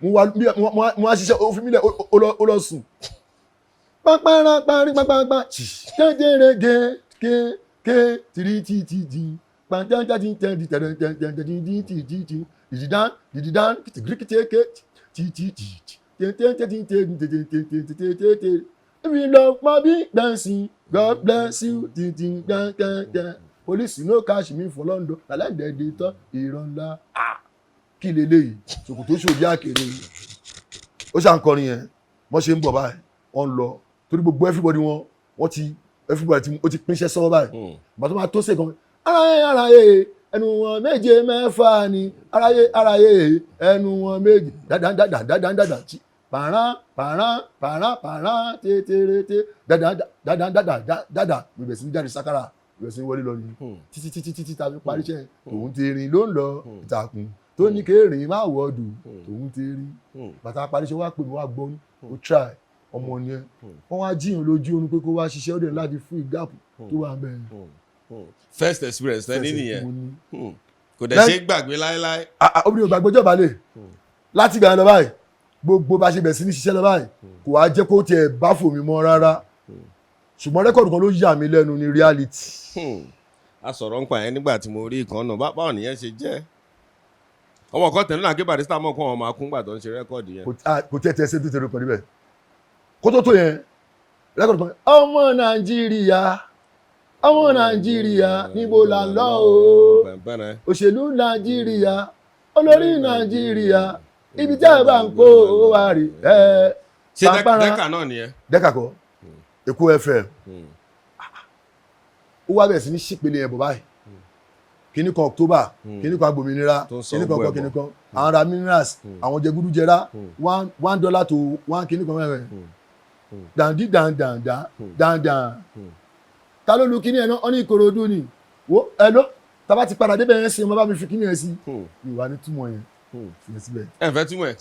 mo wá ṣiṣẹ́, ó fi mí lẹ̀, ó lọ sùn. Pápára parí pápápá kékeré ké ké ké tìrí tí tí tí pàǹtẹ́ntẹ́ tí tẹ́ tí tẹ́rẹ́ tẹ́ tẹ́ tẹ́ tí tí tí tí dìdìdán dìdìdán kìtìgírí kìtì ké tí tí tí tẹ́ntẹ́ntẹ́ tí tẹ́ tẹ́ tẹ́ tẹ́ tẹ́ tẹ́ tẹ́. If you love my big dancing, God bless you, tintin gangan. Police no catch me for London, na like dem dey talk irọ́ ńlá. Ah, kí leléyìí? Ṣòkòtò ṣòdí àkèrè. Ó ṣà ń kọrin yẹn, wọ́n ṣe ń bọ̀ báyìí, wọ́n ń lọ. Torí gbogbo everybody wọn, wọ́n ti everybody ti ó ti pínṣẹ́ sọ́wọ́ báyìí. Bàtọ́ máa tó ṣe kan, aráyé aráyé ẹnu wọn méje mẹ́fà ni, aráyé aráyé ẹnu wọn méje dáadáa tí pàrán pàrán pàrán pàrán tétérété dáadáa dáadáa dáadáa. Mo bẹ̀rẹ̀ sí ní jáde sákàrà, mo bẹ̀rẹ̀ sí ní wọlé lọ nìyí títí títí títí tàbí parí iṣẹ́. Tòun ti rìn ló ń lọ ìtàkùn tó ní kéèrìn má wọ́ọ̀dù tòun ti rí. Bàtà parí iṣẹ́, wá pè mí, wá gbọ́ ní o try, ọmọ ni ẹ. Wọ́n wá jíyàn lójú oorun pé kó wá ṣiṣẹ́, ó dẹ̀ láti fún ìgáàpù tó wà bẹ́ẹ̀. First experience tẹ́ ní nìyẹn, kò dẹ̀ ṣe gbàgbé láéláé. Obìnrin ò gbàgbé ọjọ́ ìbálẹ̀. Láti ìgbà yẹn lọ báyìí, gbogbo bá ṣe bẹ̀ sí ní ṣiṣẹ́ lọ báyìí, kò wá jẹ́ kó tiẹ̀ bá fò mí mọ́ rárá. Ṣùgbọ́n record kan ló yà mí lẹ́nu ní reality. A sọ̀rọ̀ ń pa yẹn nígbà tí mo rí ìkan náà. Báwo nìyẹn ṣe jẹ́? Ọmọ kan tẹ̀lé náà kí Barrister mọ̀ kó wọn máa kún gbà tó ń ṣe record yẹn. Kò tẹ́ tẹ́ ṣe tó tẹ̀lé kan níbẹ̀ kó tó tó yẹn record kan. Ọmọ Nàìjíríà, ọmọ Nàìjíríà, níbo là ń lọ o? Òṣèlú Nàìjíríà, olórí Nàìjíríà, ibi tí a bá ń kó wa rè ẹ. Ṣé dẹ́ka náà nìyẹn? Dẹ́ka kọ́, Èkó FM. Ó wá bẹ̀rẹ̀ sí ní sípele ẹ̀ bọ̀ báyìí, kíní kan October, kíní kan agbòmìnira, kíní kan kíní kan, àwọn ra minerals, àwọn jẹgúdújẹrá, $1 to one kíní kan mẹ́rin dàndí dàndàndà dàndàn. Ta ló lu kíní ẹ̀ náà? Ọ́ ní Ìkòròdú ni. Wo ẹ ló tàbá ti padà débẹ̀ yẹn sí, ọmọ bá mi fi kíní yẹn sí ìwà ní túmọ̀ yẹn fi yẹn síbẹ̀. Ẹ fẹ́ túmọ̀ ẹ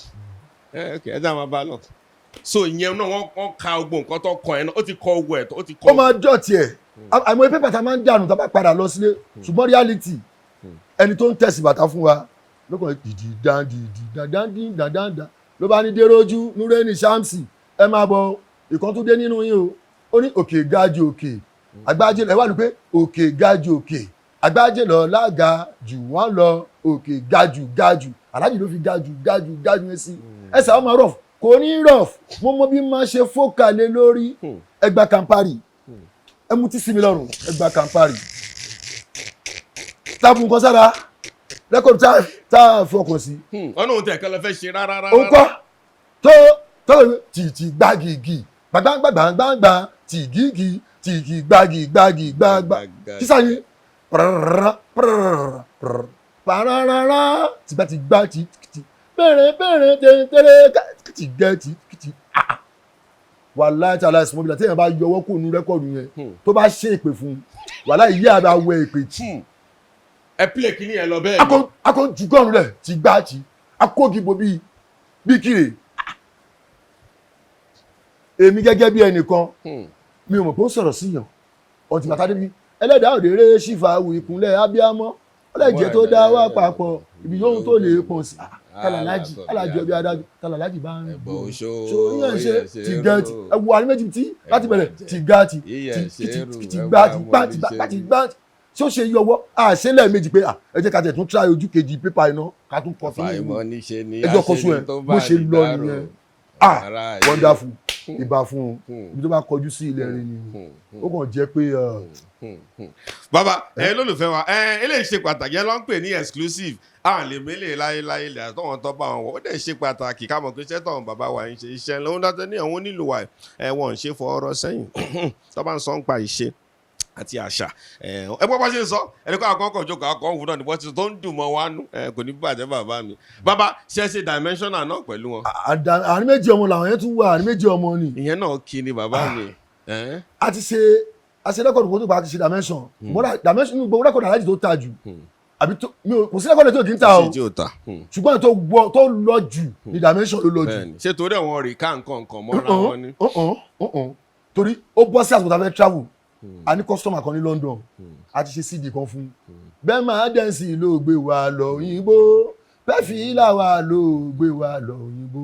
ẹ, ok, ẹ dá máa bá a lọ. So ìyẹn náà, wọ́n ka gbogbo nǹkan tó kọ ẹ náà, ó ti kọ owó ẹ̀, ó ti kọ. Ó máa dọ̀tí ẹ̀, àìmọye pépà tá a máa ń dànù tá a bá padà lọ sílé. Ṣùgbọ́n reality, ẹni tó ń tẹ̀sí bàtà fún wa lókàn dìdì dán dìdì dán dán dán dán dán. Ló bá ní Dérójú Nureni Shamsi, ẹ máa bọ̀, ìkan tó dé nínú yín o. Ó ní òkè ga ju òkè àgbájé lọ. Ẹ wà ní pé òkè ga ju òkè àgbájé lọ, lága jù wọ́n lọ, òkè ga jù ga jù. Aláàjì ló fi ga jù ga jù ga jù yẹn sí. Ẹ sà, ọmọ rough kò ní rough. Mo mọ bí máa ṣe fókàlẹ̀ lórí ẹgbà Campari, ẹ mú tí sí mi lọ́rùn, ẹgbà Campari táàbù nǹkan sára record tá a fọkàn sí. Ọ̀nà òun tẹ̀ kọ́ lọ fẹ́ ṣe rárá rárá. Òun kọ́ tó tó tìtì gbàgìgì gbàgbàgbàgbàgbà tìgìgì tìgì gbàgì gbàgì gbàgbà sísá yín pàràrà pàràrà pàràrà tìgbà tìgbà tì tì bẹ̀rẹ̀ bẹ̀rẹ̀ tẹ̀rẹ̀ tì gẹ̀ tì tì. Wàláhì tí aláìsàn mọ́bìlà téèyàn bá yọwọ́ kó nu record yẹn, tó bá ṣe èpè fún un, wàláhì yíyá bá wẹ èpè tì. Ẹ pílẹ̀ kínní yẹn lọ bẹ́ẹ̀ ni. Akọ jùgọ́rùn rẹ̀ ti gbá tì akógibo bíi bíi kiri. Èmi gẹ́gẹ́ bí ẹnìkan, mi ò mọ̀ pé ó sọ̀rọ̀ síyàn ọtí bàtà débi ẹlẹ́dàá òdèrè sífà wù ìkúnlẹ̀ abíámọ́ ọlẹ́jẹ̀ tó dá wá papọ̀ ibi yóò tó lè pọ̀ sí. Kàlàlájì alájọ bí adájọ́ kàlàlájì bá ń ẹ̀bọ̀ oṣó. So yíyan ṣe ti gẹ́ ti ẹwù àrí méjì tí láti bẹ̀rẹ̀ ti gá ti ti ti ti gbá ti gbá ti gbá ti gbá tí ó ṣe yọwọ́ àṣẹ lẹ́ẹ̀mejì pé ẹ jẹ́ ká tẹ̀ tún try ojú kejì pépà iná ká tún kọ fún àfàìmọ̀ níṣe ni ẹjọ́ kọ sún ẹ àṣírí tó bó bá ṣe lọ ní nìyẹn. dárò. Ah, Ará ayé. wonderful, ìbà fún un. Ibi tó bá kọjú sí ilẹ̀ rẹ̀ ni ó kàn jẹ́ pé Bàbá ẹ, lólùfẹ́ wa ẹ, eléyìí ṣe pàtàkì. Ẹ ló ń pè ní exclusive, à lè mélè láéláé lè àtọ̀wọ̀n tó bá wọn wọ̀. Ó dẹ̀ ṣe pàtàkì ká mọ̀ pé iṣẹ́ tọ̀hún bàbá wa ń ṣe, iṣẹ́ lóhun dájọ́ ní àwọn onílù wa ẹ, wọ́n ń ṣe fọ ọ̀rọ̀ sẹ́yìn tó bá ń sọ ń pa ìṣe àti àṣà ẹ. Ẹ gbọ́ bá ṣe ń sọ ẹni kọ́ àkọ́kọ́ jókòó àkọ́ òun náà ní bọ́ tó ń dùn mọ́ wa nú ẹ, kò ní bàjẹ́. Bàbá mi, bàbá ṣe ṣe dimensional náà pẹ̀lú wọn. Àárín méjì ọmọ làwọn yẹn tún wà, àárín méjì ọmọ ni. Ìyẹn náà kí ni bàbá mi. Ẹ? A ti ṣe, a ṣe record kó tó pa, a ti ṣe dimension mọ́ra dimension nínú gbogbo record aláàjì tó ta jù àbí tó mi ò kò sí record tó kì í ta o. Ṣe tí o ta. Ṣùgbọ́n tó gbọ́ tó lọ jù ní dimension ló lọ jù. Bẹ́ẹ̀ni, ṣé torí àwọn rè ká nǹkan nǹkan mọ́ra wọn ni. Uh-uh. Torí ó bọ́ sí àsìkò tá a fẹ́ travel, a ní customer kan ní London, a ti ṣe CD kan fún bẹ́ẹ̀ máa dẹ́nsì ló gbé wa lọ òyìnbó, bẹ́ẹ̀ fi ìlà wa ló gbé wa lọ òyìnbó,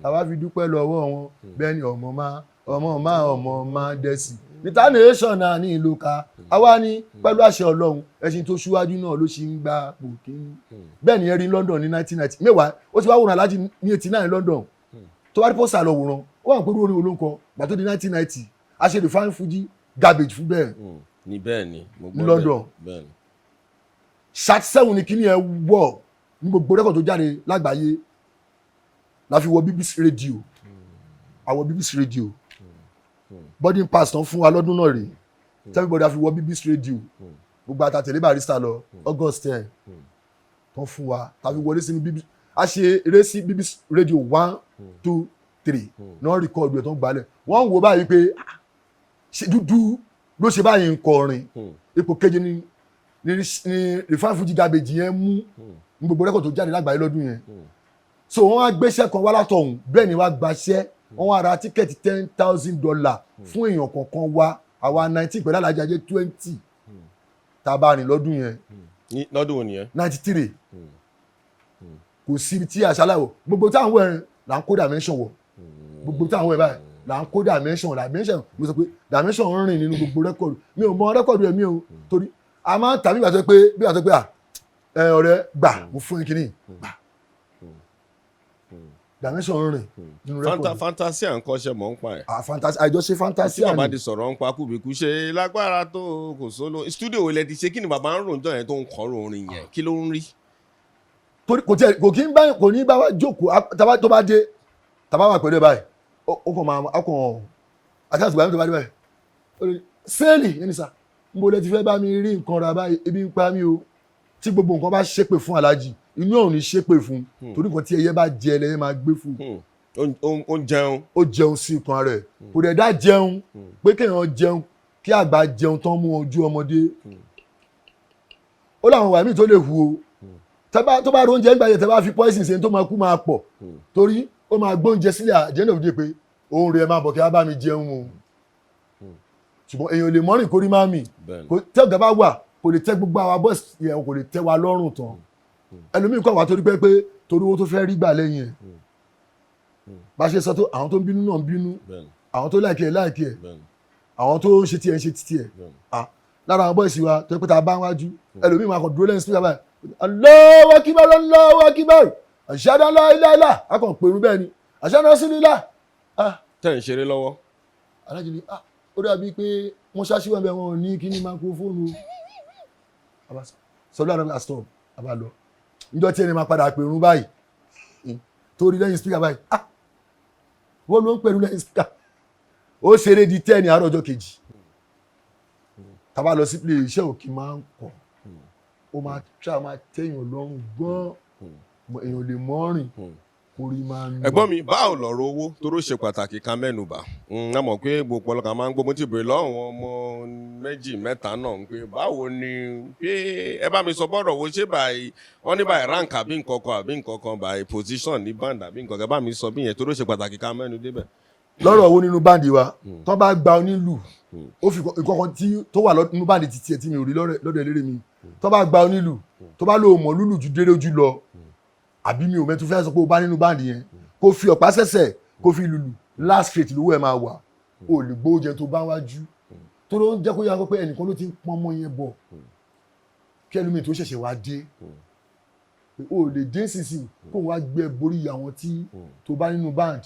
àwa fi dúpẹ́ lọ́wọ́ wọn. Bẹ́ẹ̀ ni ọmọ máa ọmọ máa ọmọ máa dẹ́sì international ní ìlú ká àwa ní pẹ̀lú àṣẹ Ọlọ́run, ẹṣin tó ṣíwájú náà ló ṣì ń gba pòkín. Bẹ́ẹ̀ ni ẹ rí London ní 1990 mẹ́wàá. Ó ti wá wòran aláàjì ní 89 London, tó bá rí poster lọ wòran, ó wà pẹ̀lú orin olóńkọ gbà tó di 1990. A ṣe refine Fuji garbage fún bẹ́ẹ̀. Ní bẹ́ẹ̀ ni mo gbọ́. Ní London. Bẹ́ẹ̀ ni. Sat seven ni kíní ẹ wọ̀ ní gbogbo record tó jáde lágbàáyé la fi wọ BBC radio. Àwọ BBC radio, boarding pass tán fún wa lọ́dún náà rèé. Everybody fi wọ BBC radio, gbogbo àtàtẹ̀lé Barrister lọ August 10 tán fún wa tàbí wọlé sínú BBC. A ṣe eré sí BBC radio one, two, three náà record ẹ̀ tán gbalẹ̀. Wọ́n ń wo báyìí pé, ah, ṣe dúdú ló ṣe báyìí ń kọrin. Ipò keje ni refine Fuji garbage yẹn mú ní gbogbo record tó jáde lágbàáyé lọ́dún yẹn. So wọ́n wá gbéṣẹ́ kan wá látọ̀hún, bẹ́ẹ̀ ni wá gbaṣẹ́, wọ́n wá ra ticket $10,000 fún èèyàn kọ̀ọ̀kan wá. Àwa 19 pẹ̀lú alájà jẹ́ 20 tá a bá rìn lọ́dún yẹn. Ní lọ́dún wo nìyẹn? 93. Kò síbi tí àṣàlàwọ̀ gbogbo táwọn wẹ̀ là ń kó dimension wọ̀, gbogbo táwọn wẹ̀ báyìí là ń kó dimension. Dimension, mo sọ pé dimension ń rìn nínú gbogbo record. Mi ò mọ record ẹ̀ mi ò, torí a máa ń tàbí ìgbà tó pé bí ìgbà tó pé à ẹ ọ̀rẹ́ gbà, mo fún yín kínní gbà. Dimension ń rìn nínú record. Fantasia ń kọ́ṣẹ́ mọ̀ ń pa ẹ̀. Ah, fantasy, àjọṣe Tí fantasia bàbá ni. ti sọ̀rọ̀ ń pa kúbíkú ṣe lágbára tó kò sóló studio wo lẹ ti ṣe? Kí ni bàbá ń rò jọ yẹn tó ń kọ́ orin yẹn? Kí ló ń rí? Torí kò tiẹ̀ kò kí ń bá kò ní bá wa jókòó. Taba tó bá dé, taba wà pẹ̀lú ẹ̀ báyìí, ó kàn máa ó kàn àti àtùgbà mi tó bá dé báyìí, ó lè sẹ́ẹ̀lì yẹn ni sà ń bo lẹ ti fẹ́ bá mi rí nǹkan ra báyìí, ebi ń pa mí o. Tí gbogbo nǹkan bá ṣépè fún aláàjì, inú ẹ̀ ò ní ṣépè fún, torí nǹkan tí ẹyẹ bá jẹ lẹyẹ máa gbé fún. Ó ń jẹun. Ó jẹun sí ikùn rẹ̀, kò dẹ̀ dá jẹun pé kéèyàn jẹun kí àgbà jẹun tán mú ojú ọmọdé. Ó láwọn wà míì tó lè hu o. Tẹ́ bá tó bá ro oúnjẹ nígbà yẹn, tẹ́ bá fi poison ṣe tó máa kú máa pọ̀, torí ó máa gbóúnjẹ sílẹ̀ àjẹ́nà òde pé òun rẹ̀ máa bọ̀ kí á bá mi jẹun o. Ṣùgbọ́n èèyàn lè mọ́rìn kórí má mì. Kò tẹ́ ọ̀gá bá wà, kò lè tẹ́ gbogbo àwa boys yẹn, kò lè tẹ́ wa lọ́rùn tán. Ẹlòmíì kọ́ wa torí pé torí owó tó fẹ́ rí gbà lẹ́yìn ẹ̀. Bá ṣe sọ tó, àwọn tó ń bínú náà ń bínú, àwọn tó like ẹ̀ like ẹ̀, àwọn tó ń ṣe tiẹ̀ ń ṣe tiẹ̀. Ah, lára àwọn boys wa tó yẹ pé tá a bá ń wájú, ẹlòmíì máa kàn dúró lẹ́yìn speaker báyìí, "Allahu akbar, Allahu akbar, ashhadu an la ilaha illallah." A kàn pèrú bẹ́ẹ̀ ni, "Ashhadu rasulillah." Ah, Tẹ̀ ń ṣeré lọ́wọ́. Alájí ni, ah, ó dàbí pé mọ́ṣáláṣí wà bẹ́ẹ̀, wọn ò ní kí ní microphone o. Sọlá àdàbà stop, àbá lọ. Níjọ́ tí ẹni máa padà pèrún báyìí, torí lẹ́yìn speaker báyìí, ah, wọ́n ló ń pèrún lẹ́yìn speaker. Ó ṣeré di 10 àárọ̀ ọjọ́ kejì. Tá bá lọ sí play, iṣẹ́ òkè máa ń kọ̀, ó máa try, máa tẹ̀yàn lọ́rùn gan, èèyàn lè mọ́rìn orí máa ń. Ẹ̀gbọ́n mi, báwo lọ̀rọ̀ owó? Toró ṣe pàtàkì ká mẹ́nubà. A mọ̀ pé gbogbo ọlọ́kà máa ń gbọ́. Mo ti bèrè lọ́wọ́ àwọn ọmọ méjì mẹ́ta náà pé báwo ni, pé ẹ bá mi sọ bọ́rọ̀ owó ṣé báyìí, wọ́n ní báyìí rank àbí nǹkankan àbí nǹkankan, báyìí position ní band àbí nǹkankan. Bá mi sọ bí yẹn, toró ṣe pàtàkì ká mẹ́nu débẹ̀. Lọ́rọ̀ owó nínú band wa, tó bá gba onílù, ó fi ìkọ̀kan tí tó wà nínú band títí ẹ̀ tí mi ò rí lọ́dọ̀ eléré mi. Tó bá gba onílù, tó bá lóò mọ̀ lúlù ju déré ojú lọ, àbí mi ò mẹ́tún fẹ́ sọ pé o bá nínú band yẹn, kó fi ọ̀pá sẹ̀sẹ̀ kó fi lùlù, last rate lówó ẹ̀ máa wà. O lè gbówó jẹ tó bá wájú, tó ló ń jẹ́ kó yá pé ẹnìkan ló ti ń pọ́n mọ́ yẹn bọ̀ kí ẹlòmíì tó ṣẹ̀ṣẹ̀ wá dé. O lè dé sísìn kó wá gbé borí àwọn tí tó bá nínú band,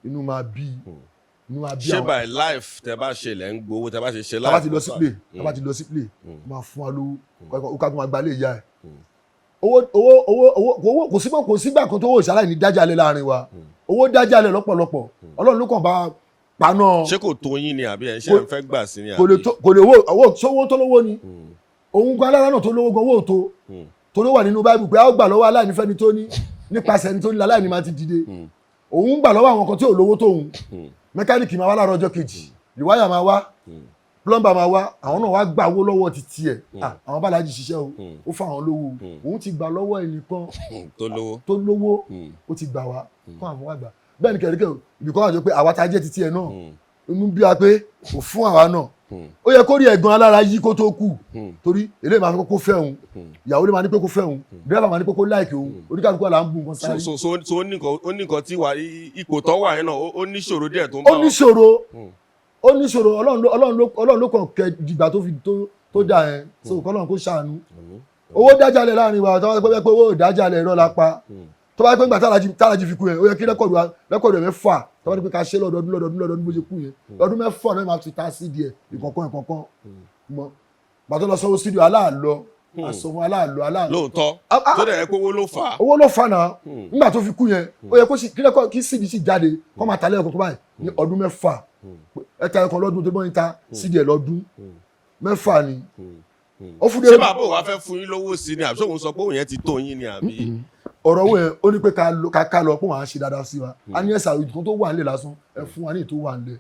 inú máa bí, inú máa bí Ṣé àwọn. by live tẹ bá ṣe lẹ́ ń gbowó, tẹ bá ṣe ṣe Tá bá live? ti lọ sí play, tá bá ti lọ sí play, ó máa fún wa lówó, ó ká tó máa gba ilé ìyá ẹ̀. Owó, owó, owó, owó, owó, kò sígbà, kò sígbà kan tó owó ìṣàlàyé ní dájàlẹ̀ láàrin wa. Owó dájàlẹ̀ lọ́pọ̀lọpọ̀, Ọlọ́run ló kàn bá paná. Ṣé kò tó yín ni, àbí ẹ̀ ń ṣe ẹ̀ ń fẹ́ gbà sí ni? Kò lè Àbí tó, kò lè owó, owó sówó tó lówó ni. Òun gan alára náà tó lówó gan, owó tó tó ló wà nínú Báíbù pé a ó gbà lọ́wọ́ aláìní fẹ́ni tó ní, nípasẹ̀ ẹni tó ní aláìní máa ti dìde. Òun gbà lọ́wọ́ àwọn kan tí ò lówó tóun. Mẹkáníìkì máa wá láàárọ̀ ọjọ́ kejì, rewire máa wá, plumber máa wá, àwọn náà wá gbà owó lọ́wọ́ ti tiẹ̀. Ah, àwọn bàlájì ṣiṣẹ́ o, ó fún àwọn lówó. Òun ti gbà lọ́wọ́ ẹnìkan Tó lówó. tó lówó. Ó ti gbà wá fún àwọn àgbà bẹ́ẹ̀ ni kẹ̀ríkẹ̀ ibìkan wà jọ pé àwa tá a jẹ́ titi ẹ̀ náà, inú bí wa pé kò fún àwa náà. Ó yẹ kó rí ẹ̀gbọ́n alára yí kó tó kú, torí eléyìí máa fẹ́ kó fẹ́ òun, ìyàwó lè máa ní pé kó fẹ́ òun, dírẹ́fà máa ní pé kó like òun, oníkàlùkù àlà ń bu nǹkan sáré. So ó ní nǹkan tí wà ipò tó wà yẹn náà, ó níṣòro díẹ̀ tó ń bá Ó wọn. níṣòro, ó níṣòro. Ọlọ́run ló kàn kẹ dìgbà tó fi tó dà yẹn, so kọ́lọ́run kó ṣàánú. Owó dájàlẹ̀ láàrin wa, tó bá pẹ́ pé owó ìdájàlẹ̀, irọ́ la pa. Tó bá pẹ́ gbà tálájì fi kú yẹn, ó yẹ kí record wa, record ẹ̀ 6, tó bá ní pé ká ṣe lọ́dọọdún lọ́dọọdún lọ́dọọdún bó ṣe kú yẹn, ọdún 6 náà máa fi ta sí díẹ̀ ìkọ̀ọ̀kan ìkọ̀ọ̀kan mọ́. Gbàtọ́ lọ sọ́wọ́ studio aláàlọ́, àsọ̀fún aláàlọ́ aláàlọ́. Lóòótọ́. Ah, ah. Tó dẹ̀ yẹ pé owó ló fà á. Owó ló fà náà. Nígbà tó fi kú yẹn, ó yẹ kó sì kí record, kí CD sì jáde, kó máa ta lẹ́ẹ̀kọ̀ọ̀kan báyìí ní ọdún 6. Ẹ̀ta ẹ̀kan lọ́dún tó bọ́ ní ta CD ẹ̀ lọ́dún 6 ni ó fún. Ṣé bàbá òun wá fẹ́ fún yín lówó sí ni, àbí ṣé òun sọ pé òun yẹn ti tó yín ni, àbí? Ọ̀rọ̀ owó yẹn, ó ní pé ká lọ pé wọ́n á ṣe dáadáa sí wa. A ní ẹ̀sà ìkan tó wà nílẹ̀ lásán, ẹ fún wa ní ìtó wà nílẹ̀.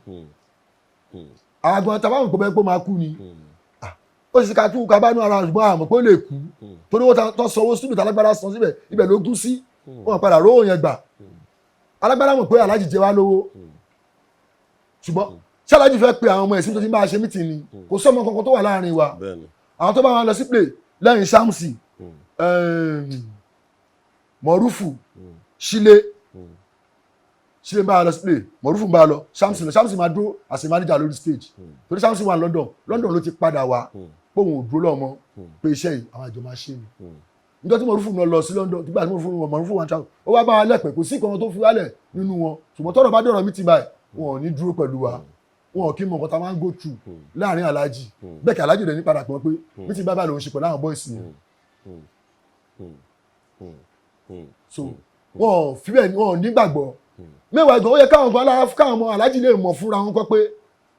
Àwọn àgbọn tàbá mọ̀ pé pé ó máa kú ni. Ah, ó sì ká tún ká bá nú ara, ṣùgbọ́n àmọ̀ pé ó lè kú, torí owó tó sanwó síbi tálágbára san síbẹ̀, ibẹ̀ ló gún sí, wọn padà rówó yẹn gbà. Alágbára mọ̀ pé aláàjì jẹ wá lówó, ṣùgbọ́n ṣé aláàjì fẹ́ pe àwọn ọmọ ẹ̀sìn tó ti ń bá a ṣe meeting ni? Kò sọ́mọ kankan tó wà láàrin wa. Àwọn tó bá wọn lọ sí play lẹ́yìn Shamsi, Mọ̀rúfù, Sílé, Sílé ń bá a lọ sí play, Mọ̀rúfù ń bá a lọ, Shamsi lọ. Shamsi máa dúró as a manager lórí stage, torí Shamsi wà London. London ló ti padà wá pé òun ò dúró lọ́mọ, pé iṣẹ́ yìí àwọn àjọ máa ṣe ni. Níjọ́ tí Mọ̀rúfù náà lọ sí London, nígbà tí Mọ̀rúfù wà ní travel, ó wá bá wa lẹ́pẹ̀, kò sí ìkan tó fi wálẹ̀ nínú wọn. Ṣùgbọ́n tọ́rọ̀ bá dọ̀rọ̀ meeting báyìí, wọn ò ní dúró pẹ̀lú wa. Wọn ò kí mọ nǹkan tá a máa ń go through láàrin aláàjì. Bẹ́ẹ̀ kí aláàjì rẹ̀ ní padà pọ̀ pé meeting báyìí lòun ṣe pẹ̀lú àwọn boys yẹn. So wọn ò fi bẹ́ẹ̀, wọn ò nígbàgbọ́ mẹ́wàá gan. Ó yẹ káwọn gan alára, káwọn ọmọ aláàjì lè mọ̀ fúnra wọn kọ́ pé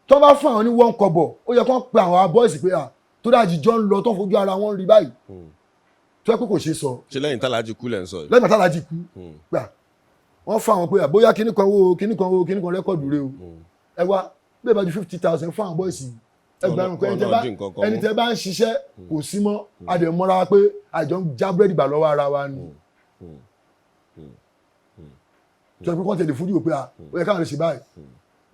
tó bá fún àwọn ní one kọ́bọ̀, ó yẹ kó pe àwọn boys pé à tó dájú jọ ń lọ, tó fojú ara wọn rí báyìí, tó yẹ pé kò ṣeé sọ. Ṣe lẹ́yìn tálájì kú lẹ̀ ń sọ yìí? Lẹ́yìn tálájì kú gbà, wọ́n fún àwọn pé à bóyá kíní kan owó kíní kan, owó kíní kan record rẹ o, ẹ wá bẹ́ẹ̀ bá ju 50,000 fún àwọn boys ẹgbẹ̀rún pé ẹni tẹ́ bá ń ṣiṣẹ́ kò sí mọ́. Àdèmọ́ra pé àjọ ń já búrẹ́dì gbà lọ́wọ́ ara wa ni, tó yẹ pé kọ́ tẹ̀lé fúdíò pé à ó yẹ káwọn lè ṣe báyìí,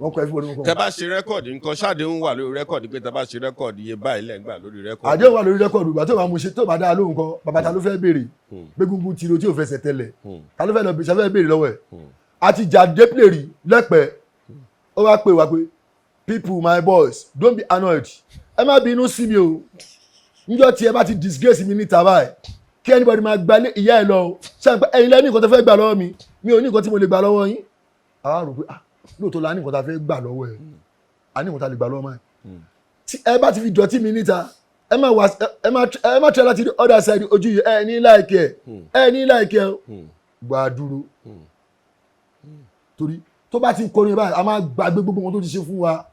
wọ́n kọ́ everybody, wọ́n kọ́. Tẹ bá ṣe record nǹkan, ṣáàdéhùn wà lórí record pé tẹ bá ṣe record, iye báyìí lẹ́ ń gbà lórí record? Àdéhùn wà lórí record. Ìgbà tó bá mú ṣe, tó bá dáa lóhùn kan, bàbá ta ló fẹ́ béèrè gbégúngún tiro tí ò fẹsẹ̀ tẹ̀lẹ̀? Ta ló fẹ́ lọ ṣe fẹ́ béèrè lọ́wọ́ ẹ̀? Àti jáde play rí lẹ́pẹ́. Ó wá pè wá pé, "People, my boys, don't be annoyed. Ẹ má bínú sí mi o. Níjọ́ tí ẹ bá ti disgrace mi níta báyìí, kí anybody máa gba ilé ìyá ẹ lọ o. Ṣé àpẹ ẹ̀yin lẹ́ni nǹkan tó fẹ́ gbà lọ́wọ́ mi? Mi ò ní nǹkan tí mo lè gbà lọ́wọ́ yín." Àwa rò pé, ah, lóòótọ́ la ní nǹkan tá a fẹ́ gbà lọ́wọ́ ẹ̀, a ní nǹkan tá a lè gbà lọ́wọ́ máa. Tí ẹ bá ti fi dọ̀tí mi níta, ẹ má try láti the other side ojú yìí. Ẹ ní like ẹ ní like ẹ gbà dúró, torí tó bá ti ń kọrin báyìí, a máa gbàgbé gbogbo wọn tó ti ṣe fún wa.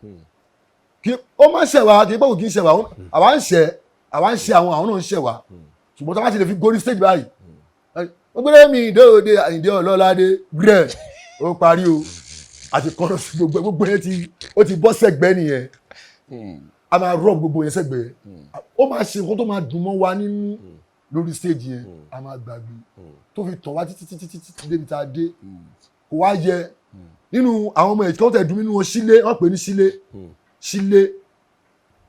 Kí ó má ṣẹ̀ wá, kì í pé kò kì í ṣẹ̀ wá. Àwa ń ṣẹ̀, àwa ń ṣe àwọn náà ń ṣẹ̀ wá. Ṣùgbọ́n tó bá ti lè fi gorí stage báyìí, ó gbé mi dóde Àyìndé Ọlọ́ládé rẹ̀, ó parí o. Àti kọ́nà sí gbogbo gbogbo yẹn ti ó ti bọ́ sẹ́gbẹ́ nìyẹn. A máa rub gbogbo yẹn sẹ́gbẹ́. Ó máa ṣe nǹkan tó máa dùn mọ́ wa nínú lórí stage yẹn, a máa gbàgbé tó fi tàn wá títí títí títí débi tá a dé. Kò wá yẹ nínú àwọn ọmọ ẹ̀kọ́ tẹ̀ dùn nínú wọn. Sílé, wọ́n pè ní Sílé. Sílé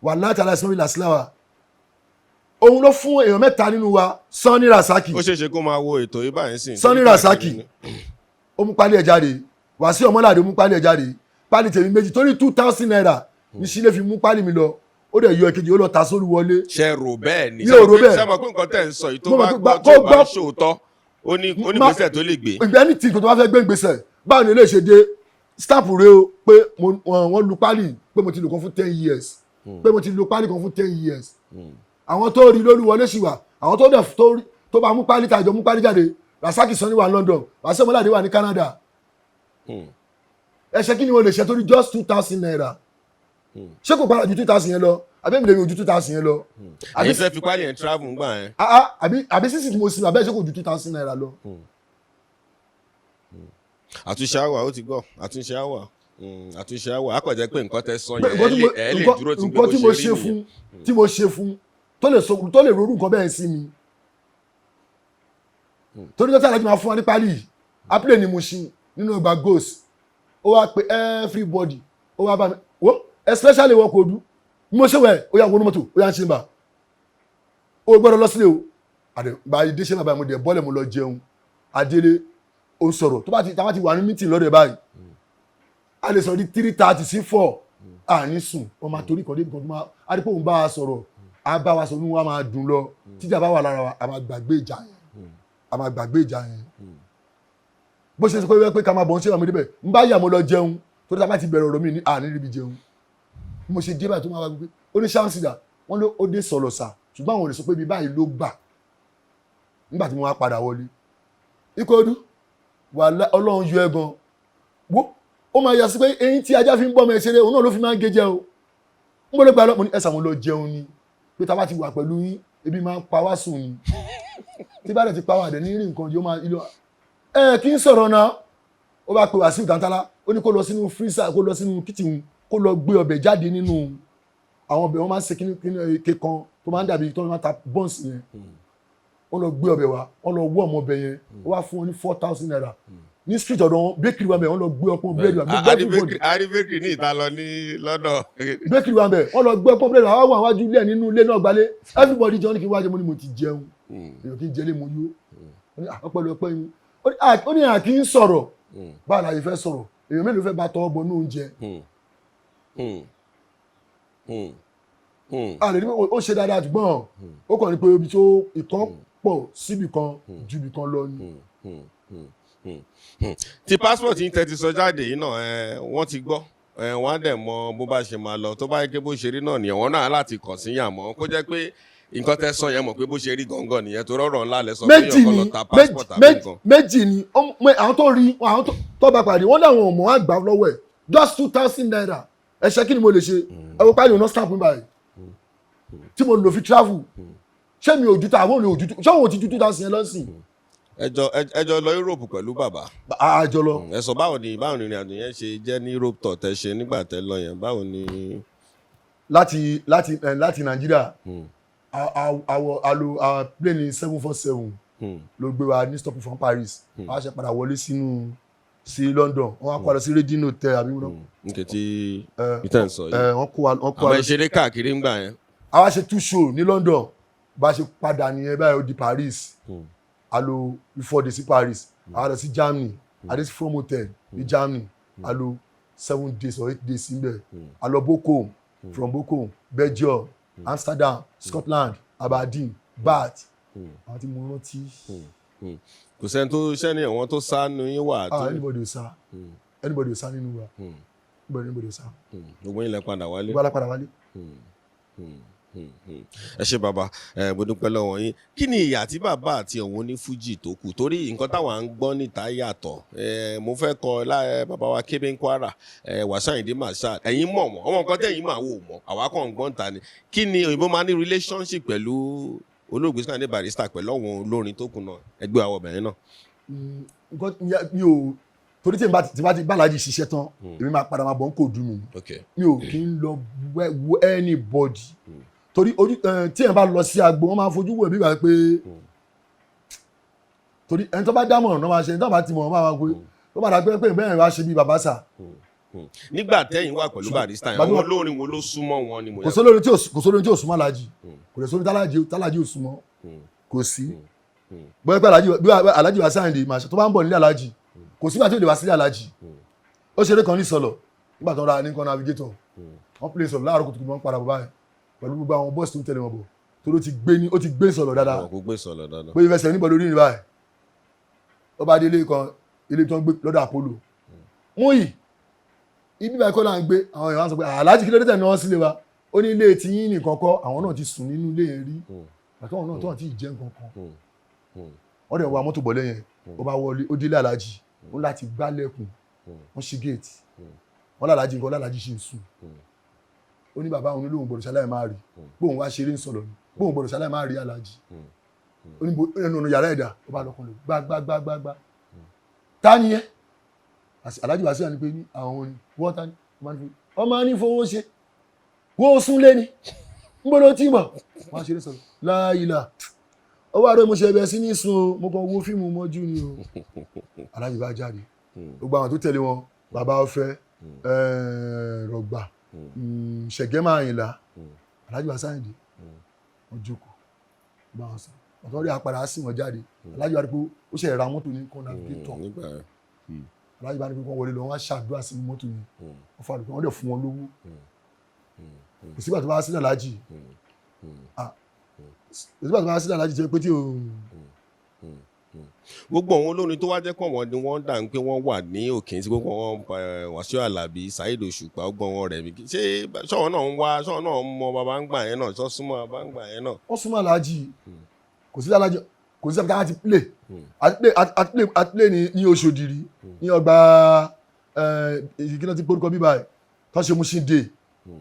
wà láti aláìsàn ìlà síláwà, òun ló fún èèyàn mẹ́ta nínú wa, Sanni Rasaki. Ó ṣeé ṣe kó máa wo ètò yìí báyìí sìn. Sanni Rasaki, ó mú pálí ẹ̀ jáde. Wàsíù Ọmọládé, ó mú pálí ẹ̀ jáde. Pálí tèmi méjì, torí ₦2,000 ní Sílé fi mú pálí mi lọ. Ó dẹ̀ yọ èkejì, ó lọ ta sórí wọlé. Ṣe rò bẹ́ẹ̀ ni? Mi ò rò bẹ́ẹ̀. Ṣe mọ̀ pé nǹkan tẹ̀ ń sọ yìí, tó Mo bá mọ̀ pé gbọ́, kó tó bá gbọ́. ṣòótọ́, ó ní ìgbésẹ̀ tó lè gbé. Ìgbẹ́ ní tí nǹkan tó bá fẹ́ gbé ìgbésẹ̀, báwo ni ilé ṣe dé stamp rẹ o, pé wọ́n lu pálí, pé mo ti lò kan fún 10 years, pé mo ti lo pálí kan fún 10 years. Àwọn tó rí lórí wọlé sì wà, àwọn tó dẹ̀ tó rí tó bá mú pálí tàjọ mú pálí jáde. Rasaki Sanni wà London, Wàsíù Ọmọládé wà ní Canada. Ẹ̀ṣẹ̀ kí ni wọ́n lè ṣe torí just ₦2,000? Ṣé kò padà ju 2,000 yẹn lọ? Àbí èmi lè rí ojú 2,000 yẹn lọ? Àbí Ẹ̀yin fẹ́ fi pálí yẹn travel ńgbà yẹn. Ah, ah, àbí sísì tí mo sin àbẹ́, ṣé kò ju ₦2,000 lọ? Àtúnṣe àwà, ó ti gbọ́, àtúnṣe àwà. Àtúnṣe àwà, á kàn jẹ́ pé nǹkan tẹ́ sọ Pé yẹn, nǹkan tí ẹ lè dúró tí pé nǹkan bó tí mo ṣe ṣe rí fún nìyẹn. tí mo ṣe fún tó lè sọ, tó lè rorú nǹkan bẹ́ẹ̀ sí mi, torí tó tàbí máa fún wa ní pálí yìí, apilẹ̀ ni mo ṣe nínú ọgbà ghost. Ó wá pé everybody, ó wá bá mi wo, especially wọ́n kò dú bí mo ṣe wẹ̀. Ó yà wọnú mọ́tò, ó yà ń ṣe bà, ó gbọ́dọ̀ lọ sílé o. Àdè báyìí dé ṣe bàbá mo dẹ̀ bọ́lẹ̀, mo lọ jẹun. Adélé, ó sọ̀rọ̀ tó bá ti táwa ti wà ní meeting lọ́dọ̀ ẹ̀ báyìí, a lè sọ̀rọ̀ di 3:30 sí 4, àní sùn. Wọ́n máa torí kan débi kan tó máa a rí pé òun bá wa sọ̀rọ̀, a bá wa sọ̀rọ̀, inú wa máa dùn lọ. Tíjà bá wà lára wa, a máa gbàgbé ìjà yẹn, a máa gbàgbé ìjà yẹn. Bó ṣe sọ pé ká máa bọ̀ ń ṣe àmì débẹ̀, ń bá yà, mo lọ jẹun, torí tá a bá ti bẹ̀rẹ̀ ọ̀rọ̀ mi ní àní ríbi jẹun. Bí mo ṣe dé báyìí, tó máa wá gbé, ó ní ṣáǹsì dà wọ́n ló ó dé sọ̀rọ̀ sà, ṣùgbọ́n àwọn ò lè sọ pé ibi báyìí ló gbà. Nígbà tí mo wá padà wọlé, Ìkòròdú wà, Ọlọ́run yọ ẹ gan wo. Ó máa yà sí pé eyín tí ajá fi ń bọ́ ọmọ ẹ ṣeré, òun náà ló fi máa ń gé jẹ o. Ń bọ́ ló gba lọ, mo ní ẹ̀sà, mo lọ jẹun ni, pé tá a bá ti wà pẹ̀lú yín, ebi máa ń pa wá sùn ni. Tí bá dẹ̀ ti pa wá dẹ̀ ní rí nǹkan yóò máa ilé ẹ kí n sọ̀rọ̀ náà. Ó bá pe Wàsíù Tàntálá, ó ní kó lọ sínú freezer, kó lọ sínú kitchen, kó lọ gbé ọbẹ̀ jáde nínú àwọn ọbẹ̀ wọn máa ń ṣe kíní kíní ike kan tó máa ń dàbí tó máa ń ta buns yẹn. Wọ́n lọ gbé ọbẹ̀ wá, wọ́n lọ wọ́ ọmọ ọbẹ̀ yẹn. Ó wá fún wọn ní ₦4,000 ní street ọ̀dọ̀ wọn, bakery wa bẹ̀. Wọ́n lọ gbé ọpọ́n búrẹ́dì wa, gbogbo everybody. Àrí bakery ní ìta lọ ní lọ́dọ̀. Bakery wa bẹ̀, wọ́n lọ gbé ọpọ́n búrẹ́dì wa wá wájú ilé ẹ̀ nínú ilé náà gbalé. Everybody jọ ní kí n wá jẹ. Mo ní mo ti jẹun, èèyàn kì í jẹlé, mo yó. Ó ní ọpẹ́lọpẹ́ yín. Ó ní à kì í sọ̀rọ̀. Báwo la yìí fẹ́ sọ̀rọ̀? Èèyàn mélòó fẹ́ bá tọwọ́ bọ ní oúnjẹ? A lè ní ó ṣe dáadáa, ṣùgbọ́n ó kàn ní pé ibi tó ìkan pọ̀ síbì kan ju ibì kan lọ ni. Tí passport yín tẹ́ ti sọ jáde yìí náà, wọ́n ti gbọ́, wọ́n á dẹ̀ mọ bó bá ṣe máa lọ. Tó bá yẹ kí bó ṣe rí náà nìyẹn, wọ́n náà láti kàn sí yàn mọ́, kó jẹ́ pé nǹkan tẹ́ sọ yẹn, mọ̀ pé bó ṣe rí gangan nìyẹn, tó rọrọ̀ ńlá lẹ sọ pé Méjì yàn kan ni. lọ ta passport àbí nǹkan. Méjì ni. Àwọn tó rí, àwọn tó bá pàdé, wọ́n láwọn ò mọ̀, wọ́n á gbà lọ́wọ́ ẹ̀, just ₦2,000. Ẹ̀ṣẹ̀ kí ni mo lè ṣe? Ẹ wo pálí ọ̀nà stamp mi báyìí tí mo lò fi travel. Ṣé mi ò ju ta àwọn ò ju, ṣé òun ò ti ju 2,000 yẹn lọ́sìn? Ẹ jọ lọ Europe pàlú bàbá? Àjọ lọ. Ẹ sọ báwo ni ìrìn àjò yẹn ṣe jẹ́ ní Europe tour tẹ́ ṣe nígbà tẹ́ lọ yẹn, báwo ni? Láti Nàìjíríà, àwọ̀ alo plane 747 ló gbé wa ní stop from Paris. Wọ́n á ṣe padà wọlé sínú sí London, wọ́n á kó wa lọ sí Regina Hotel àbí wọ́n. Nke tí peter ń sọ yìí. Wọ́n kó wa, wọ́n kó wa Àmọ́ lọ ẹ ṣeré káàkiri ńgbà yẹn. Àwa ṣe two show ní London. Bá a ṣe padà nìyẹn báyìí, ó di Paris. A lò 4 days sí Paris, a lọ sí Germany. A dé sí From Hotel ní Germany, a lò 7 days or 8 days níbẹ̀. A lọ Bochum, from Bochum, Belgium, Amsterdam, Scotland, Aberdeen, Bath, àwọn tí mo rántí. Kò sẹ́ni tó sẹ́ni àwọn tó sá nu yín wà tó Ah, anybody ò sá, anybody ò sá nínú wa, anybody ò sá. Gbogbo yín lẹ padà wálé. Gbogbo alápadà wálé. Ẹ ṣé bàbá, ẹ mo dúpẹ́ lọ́wọ́ yín. Kí ni ìyà tí bàbá àti òun ní fújì tó kù? Torí nǹkan táwọn à ń gbọ́ níta yàtọ̀. Ẹ mo fẹ́ kọ láì bàbá wa Kébé ń Kwara, ẹ Wasiu Ayinde Marshal, ẹ̀yin mọ̀ wọ́n, ọmọ nǹkan tẹ̀yin máa wò mọ̀, àwa kàn ń gbọ́n ta ni. Kí ni òyìnbó máa ní relationship pẹ̀lú olóògbé Sikiru Ayinde Barrister pẹ̀lú àwọn olórin tó kù náà, ẹgbẹ́ àwọn obìnrin náà? Nǹkan mi ò, torí tí n bá ti bá Alhaji ṣiṣẹ́ tán, èmi máa padà máa bọ̀ ń kò dùn mí. Mi ò kí ń lọ wo anybody, torí ojú tí èèyàn bá lọ sí agbo, wọn máa fojú wò bí wàá pé, torí ẹni tó bá dámọ̀ràn náà máa ṣe, ẹni tó bá ti mọ̀ ọ́n máa wá pé tó bá dàgbé pé bẹ́ẹ̀ wá ṣe bí bàbá sà. Nígbà tẹ́yìn wà pẹ̀lú Barrister yẹn, àwọn olórin wo ló súnmọ́ wọn ni mo Kò sólórin tí ò kò sólórin tí ò súnmọ́ Alhaji, kò lè sólórin tálájì ò súnmọ́, kò sí. Bóyá pé Alhaji, bí Alhaji wa sáyẹ̀ndì màṣẹ tó bá ń bọ̀ nílé Alhaji, kò sígbà tí ò lè wá sílé Alhaji. Ó ṣeré kan ní sọlọ nígbà tó ń ra Lincoln Navigator, wọ́n play sọlọ láàárọ̀ kùtùkùtù, wọ́n padà bọ̀ báyìí pẹ̀lú gbogbo àwọn bọ́ọ̀sì tó ń tẹ̀lé wọn bọ̀, torí ó ti gbé sọlọ dáadáa. Àwọn kò gbé sọ̀lọ̀ dáadáa. Pé ìfẹsẹ̀ níbọ̀ lórí ní báyìí, ó bá dé ilé kan, ilé tó ń gbé lọ́dọ̀ Apollo mú yìí, ibi báyìí kọ́ là ń gbé. Àwọn èèyàn wá sọ pé, "Alhaji, kí ló dé tẹ̀ ní wọ́n sílé wa?" Ó ní ilé tí yín nìkan kọ́, àwọn náà ti sùn nínú ilé yẹn rí, àti àwọn náà tó wọ́n ti jẹ́ nǹkan kan. Wọ́n dẹ̀ wa mọ́tò bọ̀ lẹ́yìn, ó bá wọlé, ó délé Alhaji, ó láti gbálẹ̀kùn, wọ́n ṣí géètì, wọ́n lálàájì nǹkan, lálàájì ṣì ń sùn. Ó ní bàbá òun ní lóun gbọ́dọ̀ ṣaláì máa rí bóun wá ṣeré ń sọ̀rọ̀ ni, bóun gbọ́dọ̀ ṣaláì máa rí Alhaji. Ó ní ẹnu ọ̀nà yàrá ẹ̀dá, ó bá lọ́kàn lò gbágbágbágbá, ta ni ẹ́? Alhaji Wasiu ní pé ní àwọn ni wọ́n ta ni wọ́n máa ní fowó ṣe, wọ́n sún lé ní ń gbọ́dọ̀ tí mọ̀ wọ́n á ṣeré sọ̀rọ̀ láàyè. Ó wà rẹ̀, mo ṣe ẹbẹ̀ sí ní sun o, mo kàn wo fíìmù mọ́jú ni o. Alhaji bá jáde, gbogbo àwọn tó tẹ̀lé wọn, bàbá ọ̀fẹ́ rọ̀gbà, Ṣẹ̀gẹ́mà Àyìnlá, Alhaji Wasiu Ayinde, wọ́n jókòó bá wọn sọ ọ̀tọ́ rí apàdà sí wọn jáde. Alhaji wa rí pé ó ṣe ra mọ́tò ní Navigator. Nígbà yẹn. Alhaji bá ní pé kí wọ́n wọlé lọ, wọ́n á ṣàdúrà sí mọ́tò yẹn, wọ́n fa àdúgbò, wọ́n dẹ̀ fún wọn lówó. Kò sígbà tó bá sílẹ̀ Alhaji, ah, kò sígbà tó bá sílẹ̀ Alhaji jẹ́ pé tí o Gbogbo àwọn olórin tó wá jẹ́ pọ̀ wọ́n ni wọ́n dà ń pé wọ́n wà ní òkè tí gbogbo wọn, Wàsíù Àlàbí, Saheed Òṣùpá, gbogbo wọn rẹ̀ mí, ṣé sọ̀wọ́n náà ń wá, sọ̀wọ́n náà ń mọ bàbá ń gbà yẹn náà, sọ súnmọ́ bàbá ń gbà yẹn náà? Wọ́n súnmọ́ Alhaji. Kò sí Alhaji, kò sí àti play, àti play, àti play, àti play ní Òṣòdì rí, ní ọgbà kí ló ti porúkọ bíbá ẹ̀ tó ṣe Mushin Day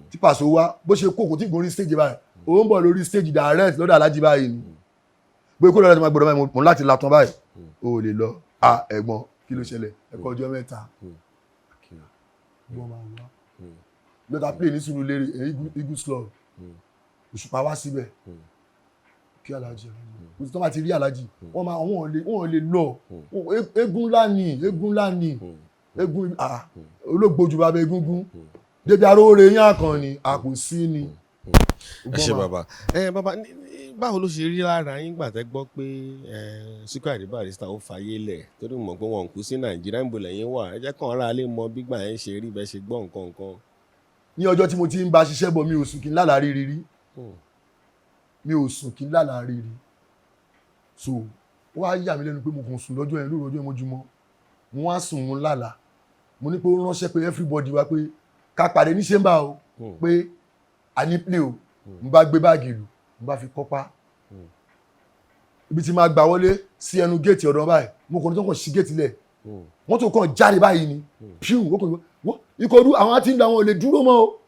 tí Pàṣọ wá, bó ṣe kó kò tí gorí stage báyìí, òun bọ̀ lórí stage direct lọ́dọ̀ Alhaji báyìí ni bóyá kó lọ́dọ̀ tí ma gbọ́dọ̀ báyìí, mo láti la tán báyìí, o ò lè lọ. A ẹ̀gbọ́n, kí ló ṣẹlẹ̀? Ẹ̀kọ́ ọjọ́ mẹ́ta gbọ́n máa wá lọ́tà play ní Sùúrùlérè, Eagles Club, Òṣùpá wá síbẹ̀ kí Alhaji. Kò sí tó bá ti rí Alhaji, wọ́n máa wọ́n lè lọ. Eégún ńlá ni, eégún ńlá ni, eégún olóògbójú bàbá egúngún débi aróore yín àkànní àpò sí ni. Ẹ ṣe bàbá, ẹ bàbá, báwo ló ṣe rí lára yín gbà tẹ́ gbọ́ pé Síkírù Àyìndé Barrister ó fayé lẹ̀? Torí mo mọ̀ pé wọn kú sí Nàìjíríà, ń bo lẹ́yìn wà? Ẹ jẹ́ kàn ara lè mọ gbígbà yẹn ṣe rí, bẹ́ẹ̀ ṣe gbọ́ nǹkan nǹkan. Ní ọjọ́ tí mo ti ń bá ṣiṣẹ́ bọ̀, mi ò sùn kí n lálàá rírí rí, mi ò sùn kí n lálàá rírí. So ó wá yà mí lẹ́nu pé mo kàn sùn lọ́jọ́ yẹn, lóru ọjọ́ yẹn mọ́júmọ́, mo wá sùn, mo lálàá, mo ní pé ó ránṣẹ́ pé everybody wa pé ká pàdé ní chamber o, pé a ní play o. N bá gbé báàgì ìlú, n bá fi kọ́pá ibi tí máa gbà wọlé sí ẹnu géètì ọ̀dọ̀ báyìí, mo kàn ní tó kàn sí géètì lẹ̀, mọ́tò kan jáde báyìí ni, píù, ó kàn wọ́n Ìkòròdú, àwọn àti ń da, wọn ò lè dúró mọ́ o.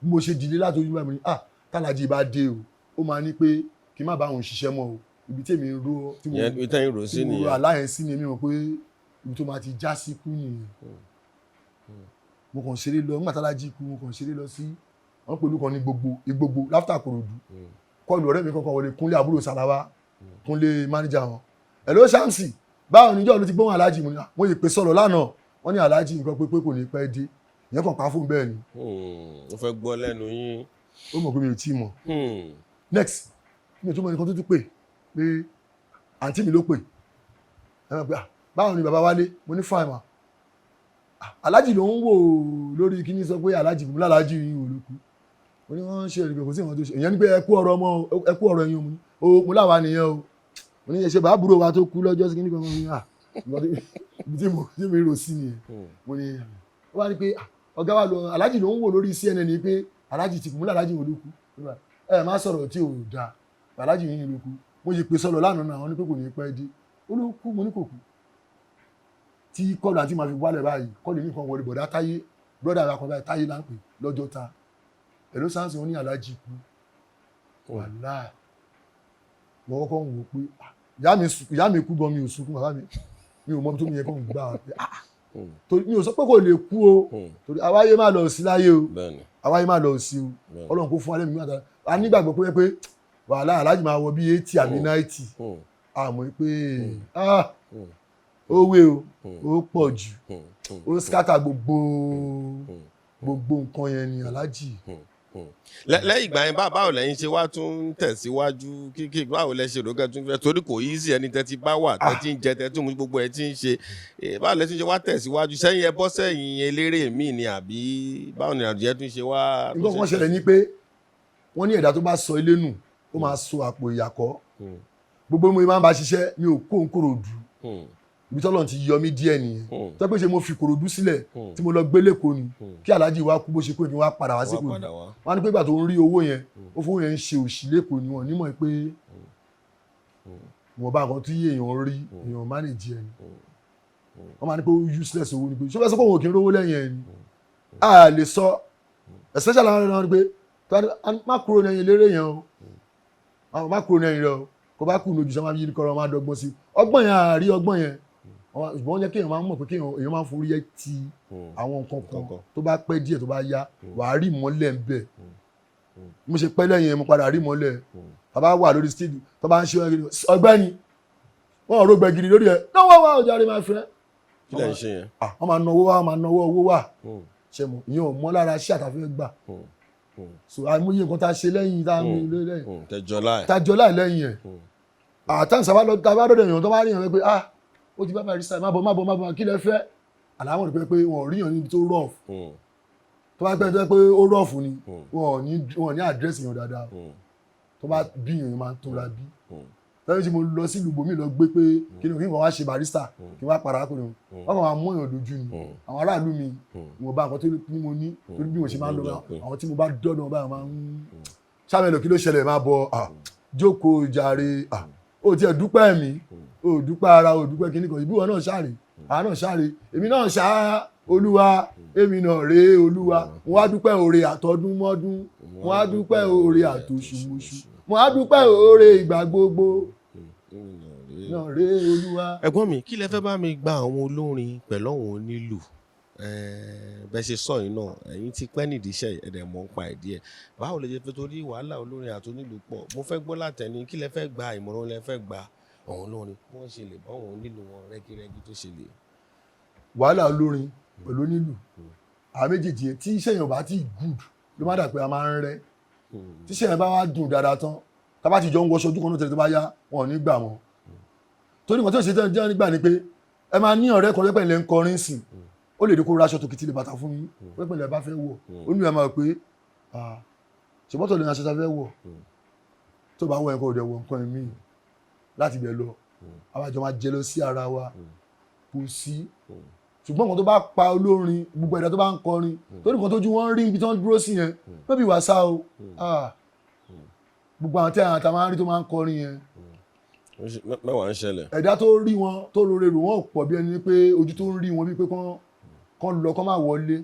Bí mo ṣe dìde láti ojú báyìí, mo ní, "Ah, tálájì bá dé o, ó máa ní pé kí n má bá òun ṣiṣẹ́ mọ́ o." Ibi tí èmi ń ro tí mo Ìyẹn ibi tẹ́yìn rò sí tí mo ro nìyẹn. àlá yẹn sí ni, èmi mọ̀ pé ibi tó máa ti já sí kú nìyẹn. Mo kàn ṣeré lọ nígbà tálájì kú, mo kàn ṣeré lọ sí wọn pẹ̀lú kan ní gbogbo ìgbogbo láfítà Kòròdú. Kọlù ọ̀rẹ́ mi kankan wọlé, Kúnlé, àbúrò Sàláwá, Kúnlé mánéjà wọn. "Hello Shamsi, báwo ni? Ìjọ́ ló ti gbóhùn aláàjì?" Mo ní, "Ah, mo yìí pé sọ̀rọ̀ lánàá, wọ́n ní aláàjì nǹkan pé kò ní pẹ́ dé." Ìyẹn kàn pa fóun bẹ́ẹ̀ ni. Ó fẹ́ gbọ́ lẹ́nu yín. Ó mọ̀ pé mi ò tí ì mọ̀. Next, mi ò tún mọ nǹkan tó tún pè pé àǹtí mi ló pè ẹ máa pé, "Ah, Báwo ni bàbá Wálé? Mo ní fine ma. Ah, alájì ló ń wò lórí kíní, sọ pé alájì kò mú lálájì yìí wò ló kú. Mo ní wọ́n ń ṣe èrè, kò sí nǹkan tó ṣe. Èèyàn ní pé ẹ kú ọ̀rọ̀ ọmọ, ẹ kú ọ̀rọ̀ ẹ̀yin. O mo láwa nìyẹn o. Mo ní ṣe bàbúrò wa tó kú lọ́jọ́ sí kíní kan. Mo ní à ibi tí mo rò sí nìyẹn. Mo ní ó wá ní pé, ah, ọ̀gá wa lọ, alájì ló ń wò lórí CNN ní pé alájì ti kú. Mo ní alájì wò ló kú? Ẹ má sọ̀rọ̀ tí ò dáa, alájì yìí ló kú. Mo yí pé sọ̀rọ̀ lánàá náà, wọ́n ní pé kò ní pẹ́ dé, ó ló kú. Mo ní kò kú. Tí call àti máa fi wálẹ̀ báyìí, call ní nǹkan wọlé, bọ̀dá Táyé, brother wa kan báyìí, Táyé là ń pè lọ́jọ́ ta ẹ̀ló sáǹsì. Wọn ní alájì kú. Wàláì, mo kọ́kọ́ ń wò pé, ah, ìyá mi kú gan, mi ò sunkún. Bàbá mi, mi ò mọ ibi tó mi yẹ kó ń gbà pé, ah, torí mi ò sọ pé kò lè kú o, torí àwáyé má lọ sí láyé o, àwáyé má lọ sí o. Ọlọ́run kó fún alẹ́ mi nígbà a nígbàgbọ́ pé wàhálà aláàjì máa wọ bí 80 àbí 90, àmọ́ pé, ah, ó wé o, ó pọ̀ jù, ó scatter gbogbo gbogbo nǹkan yẹn ni aláàjì. Lẹ́yìn ìgbà yẹn, báwo lẹ́yìn ṣe wá tún tẹ̀síwájú kíkí? Báwo lẹ ṣe rògbẹ́ tún fẹ́? Torí kò easy, ẹni tẹ́ ti bá wà, tẹ́ ti ń jẹ, tẹ́ tún mú gbogbo ẹ̀ tí ń ṣe. Báwo lẹ tún ṣe wá tẹ̀síwájú sẹ́yìn? Ẹ bọ́ sẹ́yìn eléré míì ni, àbí báwo ni àdìyẹ tún ṣe wá? Nǹkan kan ṣẹlẹ̀ ní pé wọ́n ní ẹ̀dá tó bá sọ ilé nù, ó máa so àpò ìyàkọ́. Gbogbo mo máa ń bá ṣiṣẹ́, mi ò kó ń Kòròdú. Ibi tọ́lọ́run ti yọ mí díẹ̀ nìyẹn. Tó pé ṣe mo fi Kòròdú sílẹ̀ tí mo lọ gbé lẹ́kọ̀ọ́ ni, kí aláàjì wa kú bó ṣe kú, kí wọ́n á padà wá sí Kòròdú. Wọ́n á ní pé ìgbà tó ń rí owó yẹn, ó fowó yẹn ń ṣe òṣì lẹ́kọ̀ọ́ ni. Wọ́n nímọ̀ pé wọ́n bá nǹkan tí èèyàn rí, èèyàn manage ẹ̀ ni. Wọ́n máa ní pé ó useless owó ni, pé ṣé wọ́n sọ pé òun ò kí ń rówó lẹ́yìn ẹ̀ ni. A lè sọ, especially àwọn ọ̀rẹ́ pé má kúrò ní ẹ̀yìn eléré yẹn o, má kúrò ní ẹ̀yìn rẹ o, kó bá kú lójú sọ́mọ́ yìí kọ́ra, máa dọ́gbọ́n sí ọgbọ́n yẹn, àárí ọgbọ́n yẹn. Ṣùgbọ́n wọ́n jẹ́ kéèyàn máa ń mọ̀ pé kéèyàn èèyàn máa ń forí ẹ̀ ti àwọn nǹkan kan. Tó bá pẹ́ díẹ̀, tó bá yá, wàá rí ìmọ́lẹ̀ ń bẹ̀. Mo ṣe pẹ́ lẹ́yìn, mo padà rí ìmọ́lẹ̀. Bàbá wà lórí stage, tó bá ń ṣe ọgbẹ́ni wọn ò rógbẹ gidi lórí ẹ̀ náà, wọ́n wá ọjà rẹ̀ máa fẹ́. Kí lẹ̀ ń ṣe yẹn? Wọ́n máa náwó wá, wọ́n máa náwó owó wà. Ṣe mọ̀ ìyẹn ò mọ́ lára ṣé àtàfẹ́ gbà. So àìmọye nǹkan tá a ṣe lẹ́yìn tá a mú lẹ́yìn. Tẹjọ láì. Tá a jọ láì lẹ́yìn ẹ̀. Àtàǹsà sábà lọ, tá a bá dọ̀dọ̀ èèyàn, tó bá rí èèyàn pé, ah, ó ti bá Barrister, má bọ̀, má bọ̀, má bọ̀, kí lẹ fẹ́? Àlámọ̀ rẹ̀ pé wọn ò rí èèyàn níbi tó rough. Tó bá pẹ́ tó pé ó rough ni, wọn ò ní address èèyàn dáadáa. Tó bá bí èèyàn máa ń tóra bí lẹ́yìn tí mo lọ sí ìlú bòmí lọ gbé pé kí ni kí n wá ṣe Barrister, kí n wá padà kó ni wọ́n kàn máa mú èèyàn lójú ni. Àwọn aráàlú mi, ìwọ̀nba nǹkan tó ní mo ní, torí bí mo ṣe máa ń lọ, àwọn tí mo bá dọ́dọ̀ báyìí máa ń sábẹ́ kí ló ṣẹlẹ̀, máa bọ̀, jókòó jàre, ó tiẹ̀ dúpẹ́ mi, ó dúpẹ́ ara, ó dúpẹ́ kíní kan, ìbí wọn náà ṣàrè, àwa náà ṣàrè, èmi náà ṣá olúwa, èmi náà rèé olúwa. Mo wá dúpẹ́ oore àtọdún mọ́dún, mo wá dúpẹ́ oore àtòṣùmọṣù, mo wá dúpẹ́ oore ìgbà gbogbo náà rèé olúwa. Ẹ̀gbọ́n mi, kí lẹ fẹ́ bá mi gba àwọn olórin pẹ̀lú àwọn onílù? Bẹ́ẹ̀ ṣe sọ yìí náà, ẹ̀yin ti pẹ́ nídìí iṣẹ́, ẹ̀dẹ̀ mọ̀ ń pa ẹ̀ díẹ̀. Báwo lè ṣe fẹ́? Torí wàhálà olórin àti onílù pọ̀. Mo fẹ́ gbọ́ látẹni, kí lẹ fẹ́ gba ìmọ̀ràn lẹ fẹ́ gba àwọn olórin, bí wọ́n ṣe lè bá àwọn onílù wọn rẹ́gírẹ́gí tó ṣe lè. Wàhálà olórin pẹ̀lú onílù, àwọn méjèèjì yẹn, tí iṣẹ́ yẹn ò bá tí good, ló má dà pé a máa ń rẹ́. Tí iṣẹ́ yẹn bá wá dùn dáadáa tán, tá bá ti jọ ń wọṣọ ojú kan náà tẹ̀lé, tó bá yá, wọn ò ní gbà wọ́n. Torí nǹkan tí ó ṣe tẹ́ nígbà ni pé ẹ máa ní ọ̀rẹ́ kan lẹ́pẹ̀ lẹ́ ń kọrin sìn, ó lè dé kó raṣọ tòkìtì lè bàtà fún yín lẹ́pẹ̀ lẹ́ bá fẹ́ wọ̀. Ó ní ẹ máa pé ṣùgbọ́n tó lè ní aṣọ tá fẹ́ wọ̀, tó bá wọ̀ ẹ̀kọ́ òde wọ̀ nǹkan ẹ̀mí láti bẹ̀ lọ, àwọn àjọ máa jẹ lọ sí ara wa, kò sí. Ṣùgbọ́n nǹkan tó bá pa olórin, gbogbo ẹ̀dá tó bá ń kọrin, torí nǹkan tójú wọn rí ibi tí wọ́n dúró sí yẹn ló bí wàsá o. Gbogbo àwọn tí àwọn àtàwọn máa ń rí tó máa ń kọrin yẹn, Mẹ́wàá ń ṣẹlẹ̀. Ẹ̀dá tó rí wọn tó rore rò wọ́n pọ̀, bí ẹni pé ojú tó ń rí wọn bí pé kán lọ, kán máa wọlé.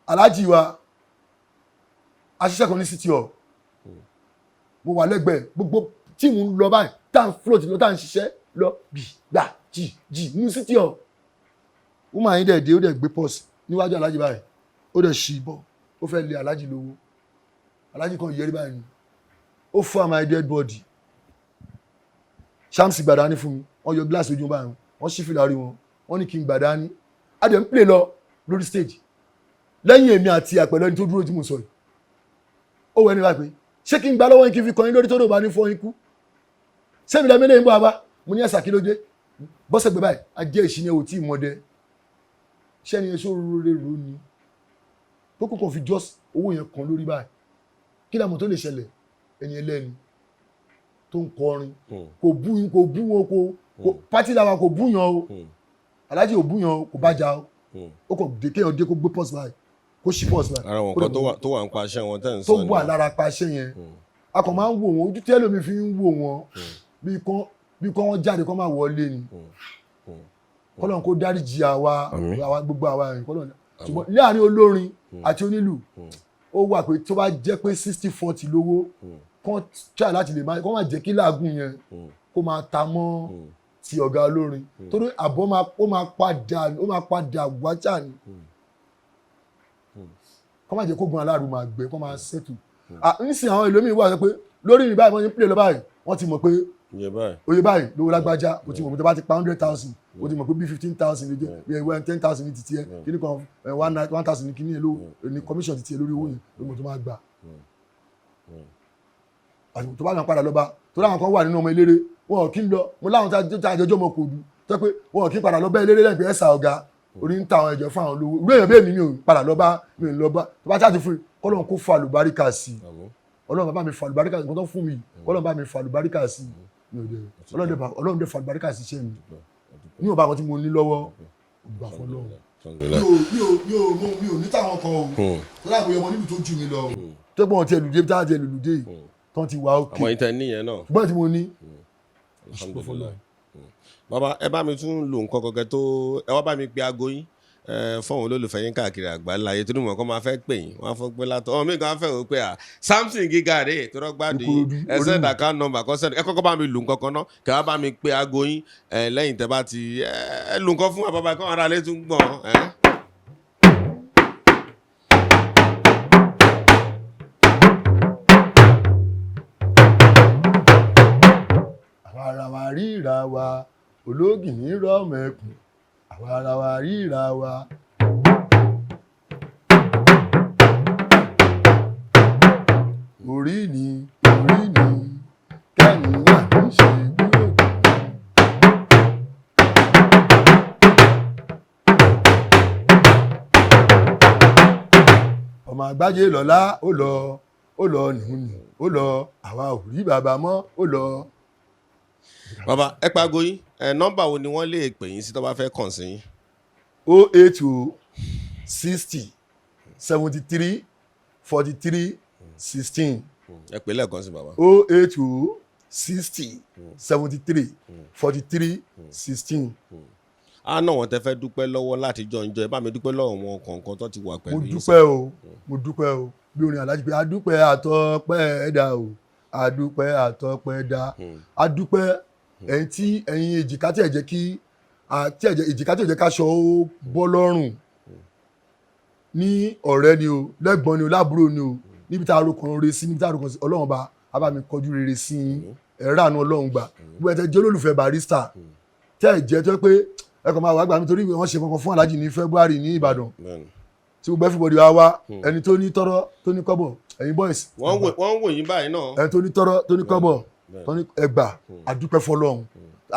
Aláàjì wa aṣiṣẹ́ kan ní City Hall, mo wà lẹ́gbẹ̀ẹ́, gbogbo team ń lọ báyìí, tá à ń float lọ, tá à ń ṣiṣẹ́ lọ, bì gbà jì jì ní City Hall. Woman yín dẹ̀ dé, ó dẹ̀ gbé purse níwájú aláàjì báyìí, ó dẹ̀ ṣì bọ̀, ó fẹ́ lé aláàjì lówó. Aláàjì kan yẹrí báyìí ni, ó fọ́ my dead body. Shamsi gbàdá ní fún mi, wọ́n yọ gíláàsì ojú báyìí, wọ́n ṣí fìlà rí wọn, wọ́n ní kí n gbàdá ní. A dẹ̀ ń play lọ lórí stage lẹ́yìn èmi àti àpẹẹrẹ ẹni tó dúró tí mo sọ yìí. Ó wọ ẹni báyìí pé ṣé kí n gbà lọ́wọ́ yín, kí n fi kàn yín lórí tó dò bá ní fọ́ yín kú. Sẹ́mi lẹ́mi lẹ́yìn bọ́ wa bá mo ní ẹ̀sà kí ló dé bọ́sẹ̀ gbé báyìí ajé ìṣìní ò tí ì mọdẹ ṣẹ́ni ẹṣọ́ rere ro ni tó kò kàn fi just owó yẹn kan lórí báyìí kí làmọ̀ tó lè ṣẹlẹ̀ ẹni ẹlẹ́ni tó ń kọrin kò bú kò bú wọn kò pátí làwọn kò bú yan o aláàjì ò bú yan o kò bá jà o ó kàn dé kéèyàn dé kó gbé pọ́s báyìí kó ṣí pọ́s báyìí. Ara wọn kan tó wà ń pa aṣẹ wọn tẹ́ ń sọ tó wà lára pa aṣẹ yẹn a kàn máa ń wò wọn ojú tẹ́lómi fi ń wò wọn bí kán wọ́n jáde kán máa wọlé ni kọ́lọ́n kó dáríjì àwa àwa gbogbo àwa ẹ̀yìn kọ́lọ́n ṣùgbọ́n láàrin olórin àti onílù ó wà pé tó bá jẹ́ pé 60-40 lówó kán try láti lè máa kán máa jẹ́ kí làágùn yẹn kó máa ta mọ́ ti ọ̀gá olórin torí àbọ̀ ó máa padà wájà ni kán máa jẹ́ kó gun aláàrú máa gbẹ kán máa settle. Nísìnyí àwọn ìlú mi wà pé lórí ìrìn báyìí wọ́n ti ń play lọ báyìí wọ́n ti mọ̀ pé oye báyìí lówó lágbájá o ti mọ̀ pé tó bá ti pa 100,000 o ti mọ̀ pé bí 15,000 lè jẹ́ bí 10,000 ní titi ẹ kíní kan 1,000 ní kíní ẹ lówó ní commission titi ẹ lórí owó yẹn ló mọ̀ tó máa gbà. Àti tó bá náà padà lọ́ba tó láwọn kan wà nínú ọmọ eléré wọn ò kí ń lọ mo láwọn tá àjọjọ́ ọmọ kò dù tó pé wọn ò kí ń padà lọ bá eléré lẹ́gbẹ̀ẹ́ ẹ̀sà ọ̀gá orí ń ta àwọn ẹ̀jẹ̀ fún àwọn olówó irú èèyàn bẹ́ẹ̀ mi mi ò padà lọ bá mi ò lọ bá tó bá ṣáà fún mi kọ́lọ́n kó fa àlùbáríkà sí i Ọlọ́run bàbá mi fa àlùbáríkà sí i nǹkan tó fún mi Ọlọ́run bá mi fa àlùbáríkà sí i Ọlọ́run dẹ̀ fa àlùbáríkà sí iṣẹ́ mi ní ọba kan tí mo ní lọ́wọ́ gbà fún Ọlọ́run. Mi ò ní táwọn kan o tó láàbò ọmọ nílùú tó jù mí lọ tó pọ̀ ti ẹlùdé tá ti ẹlùdé yìí tán ti wà ókè. Àmọ́ ìtẹ́ níyẹn náà. Ṣùgbọ́n tí mo ní. Bàbá ẹ bá mi tún lu nǹkan kankan tó ẹ wá bá mi pe aago yín fọ́ọ̀mù olólùfẹ́ yín káàkiri àgbáńlá ayé torí mọ̀ kọ́ máa fẹ́ pè yín wọ́n á fọ́ pé látọ̀ ọmọ mi kan fẹ́ wò pé à Samson Gíga rèé tó rọ́gbàdì yín ẹ send account number kọ́ send ẹ kọ́kọ́ bá mi lu nǹkan kan náà kẹ́ wá bá mi pe aago yín lẹ́yìn tẹ́ bá ti ẹ lu nǹkan fún bàbá kọ́ ara lè tún gbọ̀n. Àwa ara wa ríra wa ológìní rọ́ọ̀mẹ̀kùn àwa ara wa ríra wa. Orí ni kẹ́yìn wà ní ṣe bí òkú. Ọmọ àgbájé lọ́lá ó lọ nìhun ó lọ àwa ò rí bàbá mọ́ ó lọ. Bàbá ẹ pàgọ́ yín nọ́mbà wo ni wọ́n lè pè yín sí tó bá fẹ́ kàn sí yín. 080 60 73 43 16. Ẹ pè lẹ́ẹ̀kan sí bàbá. 080 60 73 43 16. A náà wọn tẹ fẹ́ dúpẹ́ lọ́wọ́ láti jọ ń jọ ẹ bá mi dúpẹ́ lọ́wọ́ wọn kọ̀ọ̀kan tó ti wà pẹ̀lú yín. Mo dúpẹ́ o bí orin Àlájì pé adúpẹ́ àtọpẹ́ ẹ̀dá o adúpẹ́ àtọpẹ́ dá adúpẹ́ ẹ̀yin tí ẹ̀yin èjìká tí ẹ̀ jẹ́ kí èjìká tí ẹ̀ jẹ́ káṣọ ó bọ́ lọ́rùn ní ọ̀rẹ́ ni o lẹ́gbọ́n ni o láàbúrò ni o níbi tá a ro kan rere sí níbi tá a ro kan sí Ọlọ́run bá a bá mi kọjú rere sí yín ẹ̀rọ àánú Ọlọ́run gbà gbogbo ẹ̀ tẹ́ jẹ́ olólùfẹ́ Barrister tẹ́ ẹ̀ jẹ́ tó pé ẹ kàn máa wá gbà mí torí wọ́n ṣe kankan fún Alhaji ní February ní Ìbàdàn tí gbogbo everybody wá wá ẹni tó ní tọ́rọ́ tó ní kọ́bọ̀ ẹ̀yin boys. Wọ́n ń wò yín báyìí náà. Ẹni tó ní tọ́rọ́ tó ní kọ́bọ̀ tó ní ẹgbà àdúpẹ́ fọlọ́run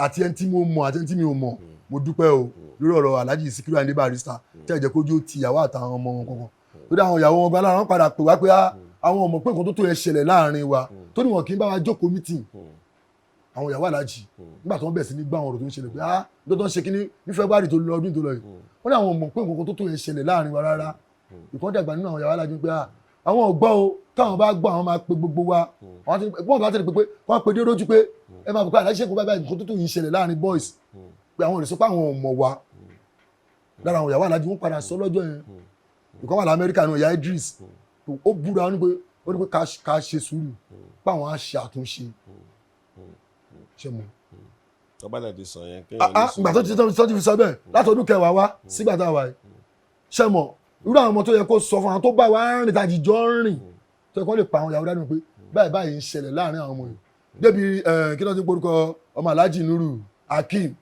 àti ẹni tí mo mọ̀ àti ẹni tí mi ò mọ̀ mo dúpẹ́ o lórí ọ̀rọ̀ Alhaji Sikiru Ayinde Barrister tẹ́ ẹ̀ jẹ́ kójú ti ìyàwó àtàwọn ọmọ wọn kankan lórí àwọn ìyàwó wọn gba lára wọn padà pè wá pé àwọn ọmọ pé nǹkan tó tó yẹn ṣẹlẹ̀ láàrin wa tó ní wọn kì í bá wa jókòó meeting àwọn ìyàwó Alhaji nígbà tó ń bẹ̀ sí ní gbà àwọn ọ̀rọ̀ tó ń ṣẹlẹ̀ pé ah lọ́dọ̀ ń ṣe kínní ní February tó lọ ọdún tó lọ yìí wọ́n ní àwọn ọmọ pé nǹkan tó tó yẹn ṣẹlẹ̀ láàrin wa rárá ìkan dàgbà nínú àwọn ìyàwó Alhaji pé ah àwọn ò gbọ́ o táwọn bá gbọ́ àwọn máa pe gbogbo wa wọ́n bá tẹ̀lé pé wọ́n pe dé rójú pé ẹ máa bọ̀ pé Alhaji ṣe kó báyìí nǹkan tó tó yìí ṣẹlẹ̀ láàrin boys pé àwọn ò lè sọ pé àwọn ò mọ̀ wa lára àwọn ìyàwó Alhaji wọ́n padà sọ lọ́jọ́ yẹn ìkan wà lamẹ́ríkà náà ìyá Idris ó búra ó ní pé ká ṣe sùúrù pé àwọn á ṣe àtúnṣe ṣe mọ̀. Tọ́bálẹ̀ ti sọ yẹn. Ìgbà tó ti fi sọ bẹ́ẹ̀ látọdún kẹwàá wá sígbà tá a wà yìí ṣe mọ̀ irú àwọn ọmọ tó yẹ kó sọ fún àwọn tó bá wa rìn tàjì jọ rìn tó yẹ kó lè pa àwọn ìyàwó dání pé báyìí báyìí ń ṣẹlẹ̀ láàrin àwọn ọmọ yìí débi kí ló ti porúkọ ọmọ Alhaji Nuru Akeem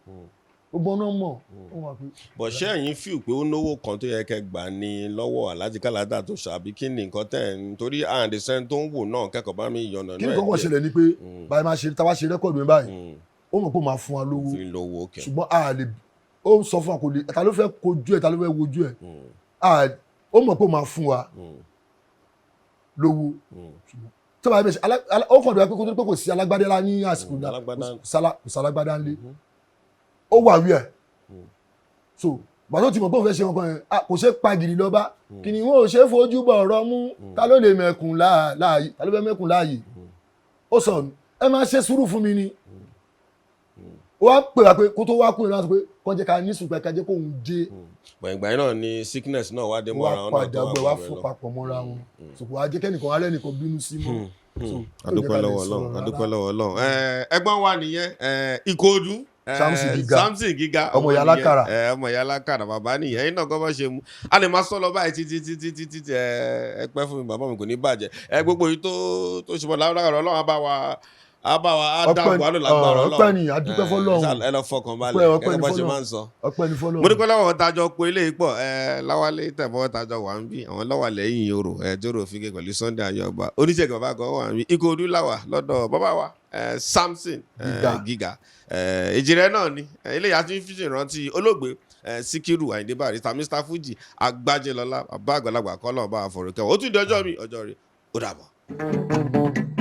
Gbogbo ọ̀nà mọ̀ ó wà pé. Bọ̀ ṣé ẹ̀yin feel pé ó náwó kan tó yẹ kẹ́ gbà ní lọ́wọ́ Alhaji Káládà tó ṣàbí kí ni nǹkan tẹ̀ ń torí àǹdẹ̀sẹ̀ tó ń wò náà kẹ́kọ̀ọ́ bá mi yànnà? Kí ni kọ́kọ́ ṣẹlẹ̀ ni pé báyìí máa ṣe, táwa ṣe record mi báyìí, ó mọ̀ pé ó máa fún wa lówó. Fi lówó kẹ. Ṣùgbọ́n a lè, ó sọ fún wa, kò lè, ta ló fẹ́ kojú ẹ̀, ta ló fẹ́ wojú ẹ̀? Ó mọ̀ pé ó máa fún wa lówó, ṣùgbọ́n tó bá yẹ bẹ́ẹ̀ ṣe ó kàn dùn wá pé kó tó pé kò sí alágbádá ní àsìkò náà. Alágbádá. Kò sí alágbádá ńlé, ó wà wí ẹ̀. So gbàtó tí mo pé òun fẹ́ ṣe nǹkan yẹn, kò ṣe pa gìrì lọ́ba kìnìún ò ṣe fojú bọ̀ ọ̀rọ̀ mú, ta ló lè mẹ̀kùn láàyè, ta ló fẹ́ mẹ̀kùn láàyè? Ó sọ, ẹ máa ṣe sùúrù fún mi ni. Ó wá pè wá pé kó tó wá kúrò láti pé kó jẹ́ ká ní sùn pé ká jẹ́ kóun dé. Bọ̀ ìgbà yẹn náà ni sickness náà wá dé wá mọ́ra wọn náà padà tó gbẹ wà wá pẹ̀lú fún ẹ̀ lọ. Papọ̀ mọ́ra wọn, sòkò wá jẹ́ kẹ́nìkan alẹ́ nìkan bínú sí mọ́. So, ó jẹ́ Adúpẹ́ ká lè lọ́wọ́ Ọlọ́run. sọ̀rọ̀ Adúpẹ́ rárá. lọ́wọ́ Ọlọ́run. Ẹ̀gbọ́n wa nìyẹn, Ìkòròdú. Samson Gíga. Samson Gíga. Ọmọ ìyá nìyẹn. Alákàrà. Ọmọ ìyá Alákàrà, bàbá nìyẹn. Ẹ̀yin náà kọ́ bá ṣe mú a lè máa sọ lọ báyìí títí títí títí. Ẹ pẹ́ fún mi, bàbá mi, kò ní bàjẹ́. Gbogbo yìí tó ṣe bọ́ lágbára Ọlọ́run, á bá wa, á bá wa, á dá Ọpẹ́. wàhálà lágbára Ọlọ́run. Ọpẹ́ ni, adúpẹ́ fọ́lọ́run. Ẹ lọ fọkàn balẹ̀. Ọpẹ́ gẹ́gẹ́ ni bá ṣe fọ́lọ́run. máa ń sọ. Ọpẹ́ ni fọ́lọ́run. Mo dúpẹ́ lọ́wọ́ tajọ pé eléyìí pọ̀. Láwálé tẹ̀fọ́ tajọ wà ń bí àwọn lọ́wọ́ lẹ́yìn orò jóró fígẹ̀ pẹ̀lú Sunday Ayọ̀ọ́ba oníṣègùn bàbá kan wà ń bí Ìkòròdú làwà lọ́dọ̀ bàbá wa, Samson Gíga. Gíga. Èjìrẹ́ náà ni eléyìí àti fi ṣèrántí olóògbé Síkírù Àyìndé Barrister, Mr Fuji Agbájélọlá, bàbá àgbàlagbà, kọ́lọ̀ bá àfọ̀rọ̀ kẹwàá. Ó tún di ọjọ́ mi, ọjọ́ rẹ̀, ó dàbọ̀.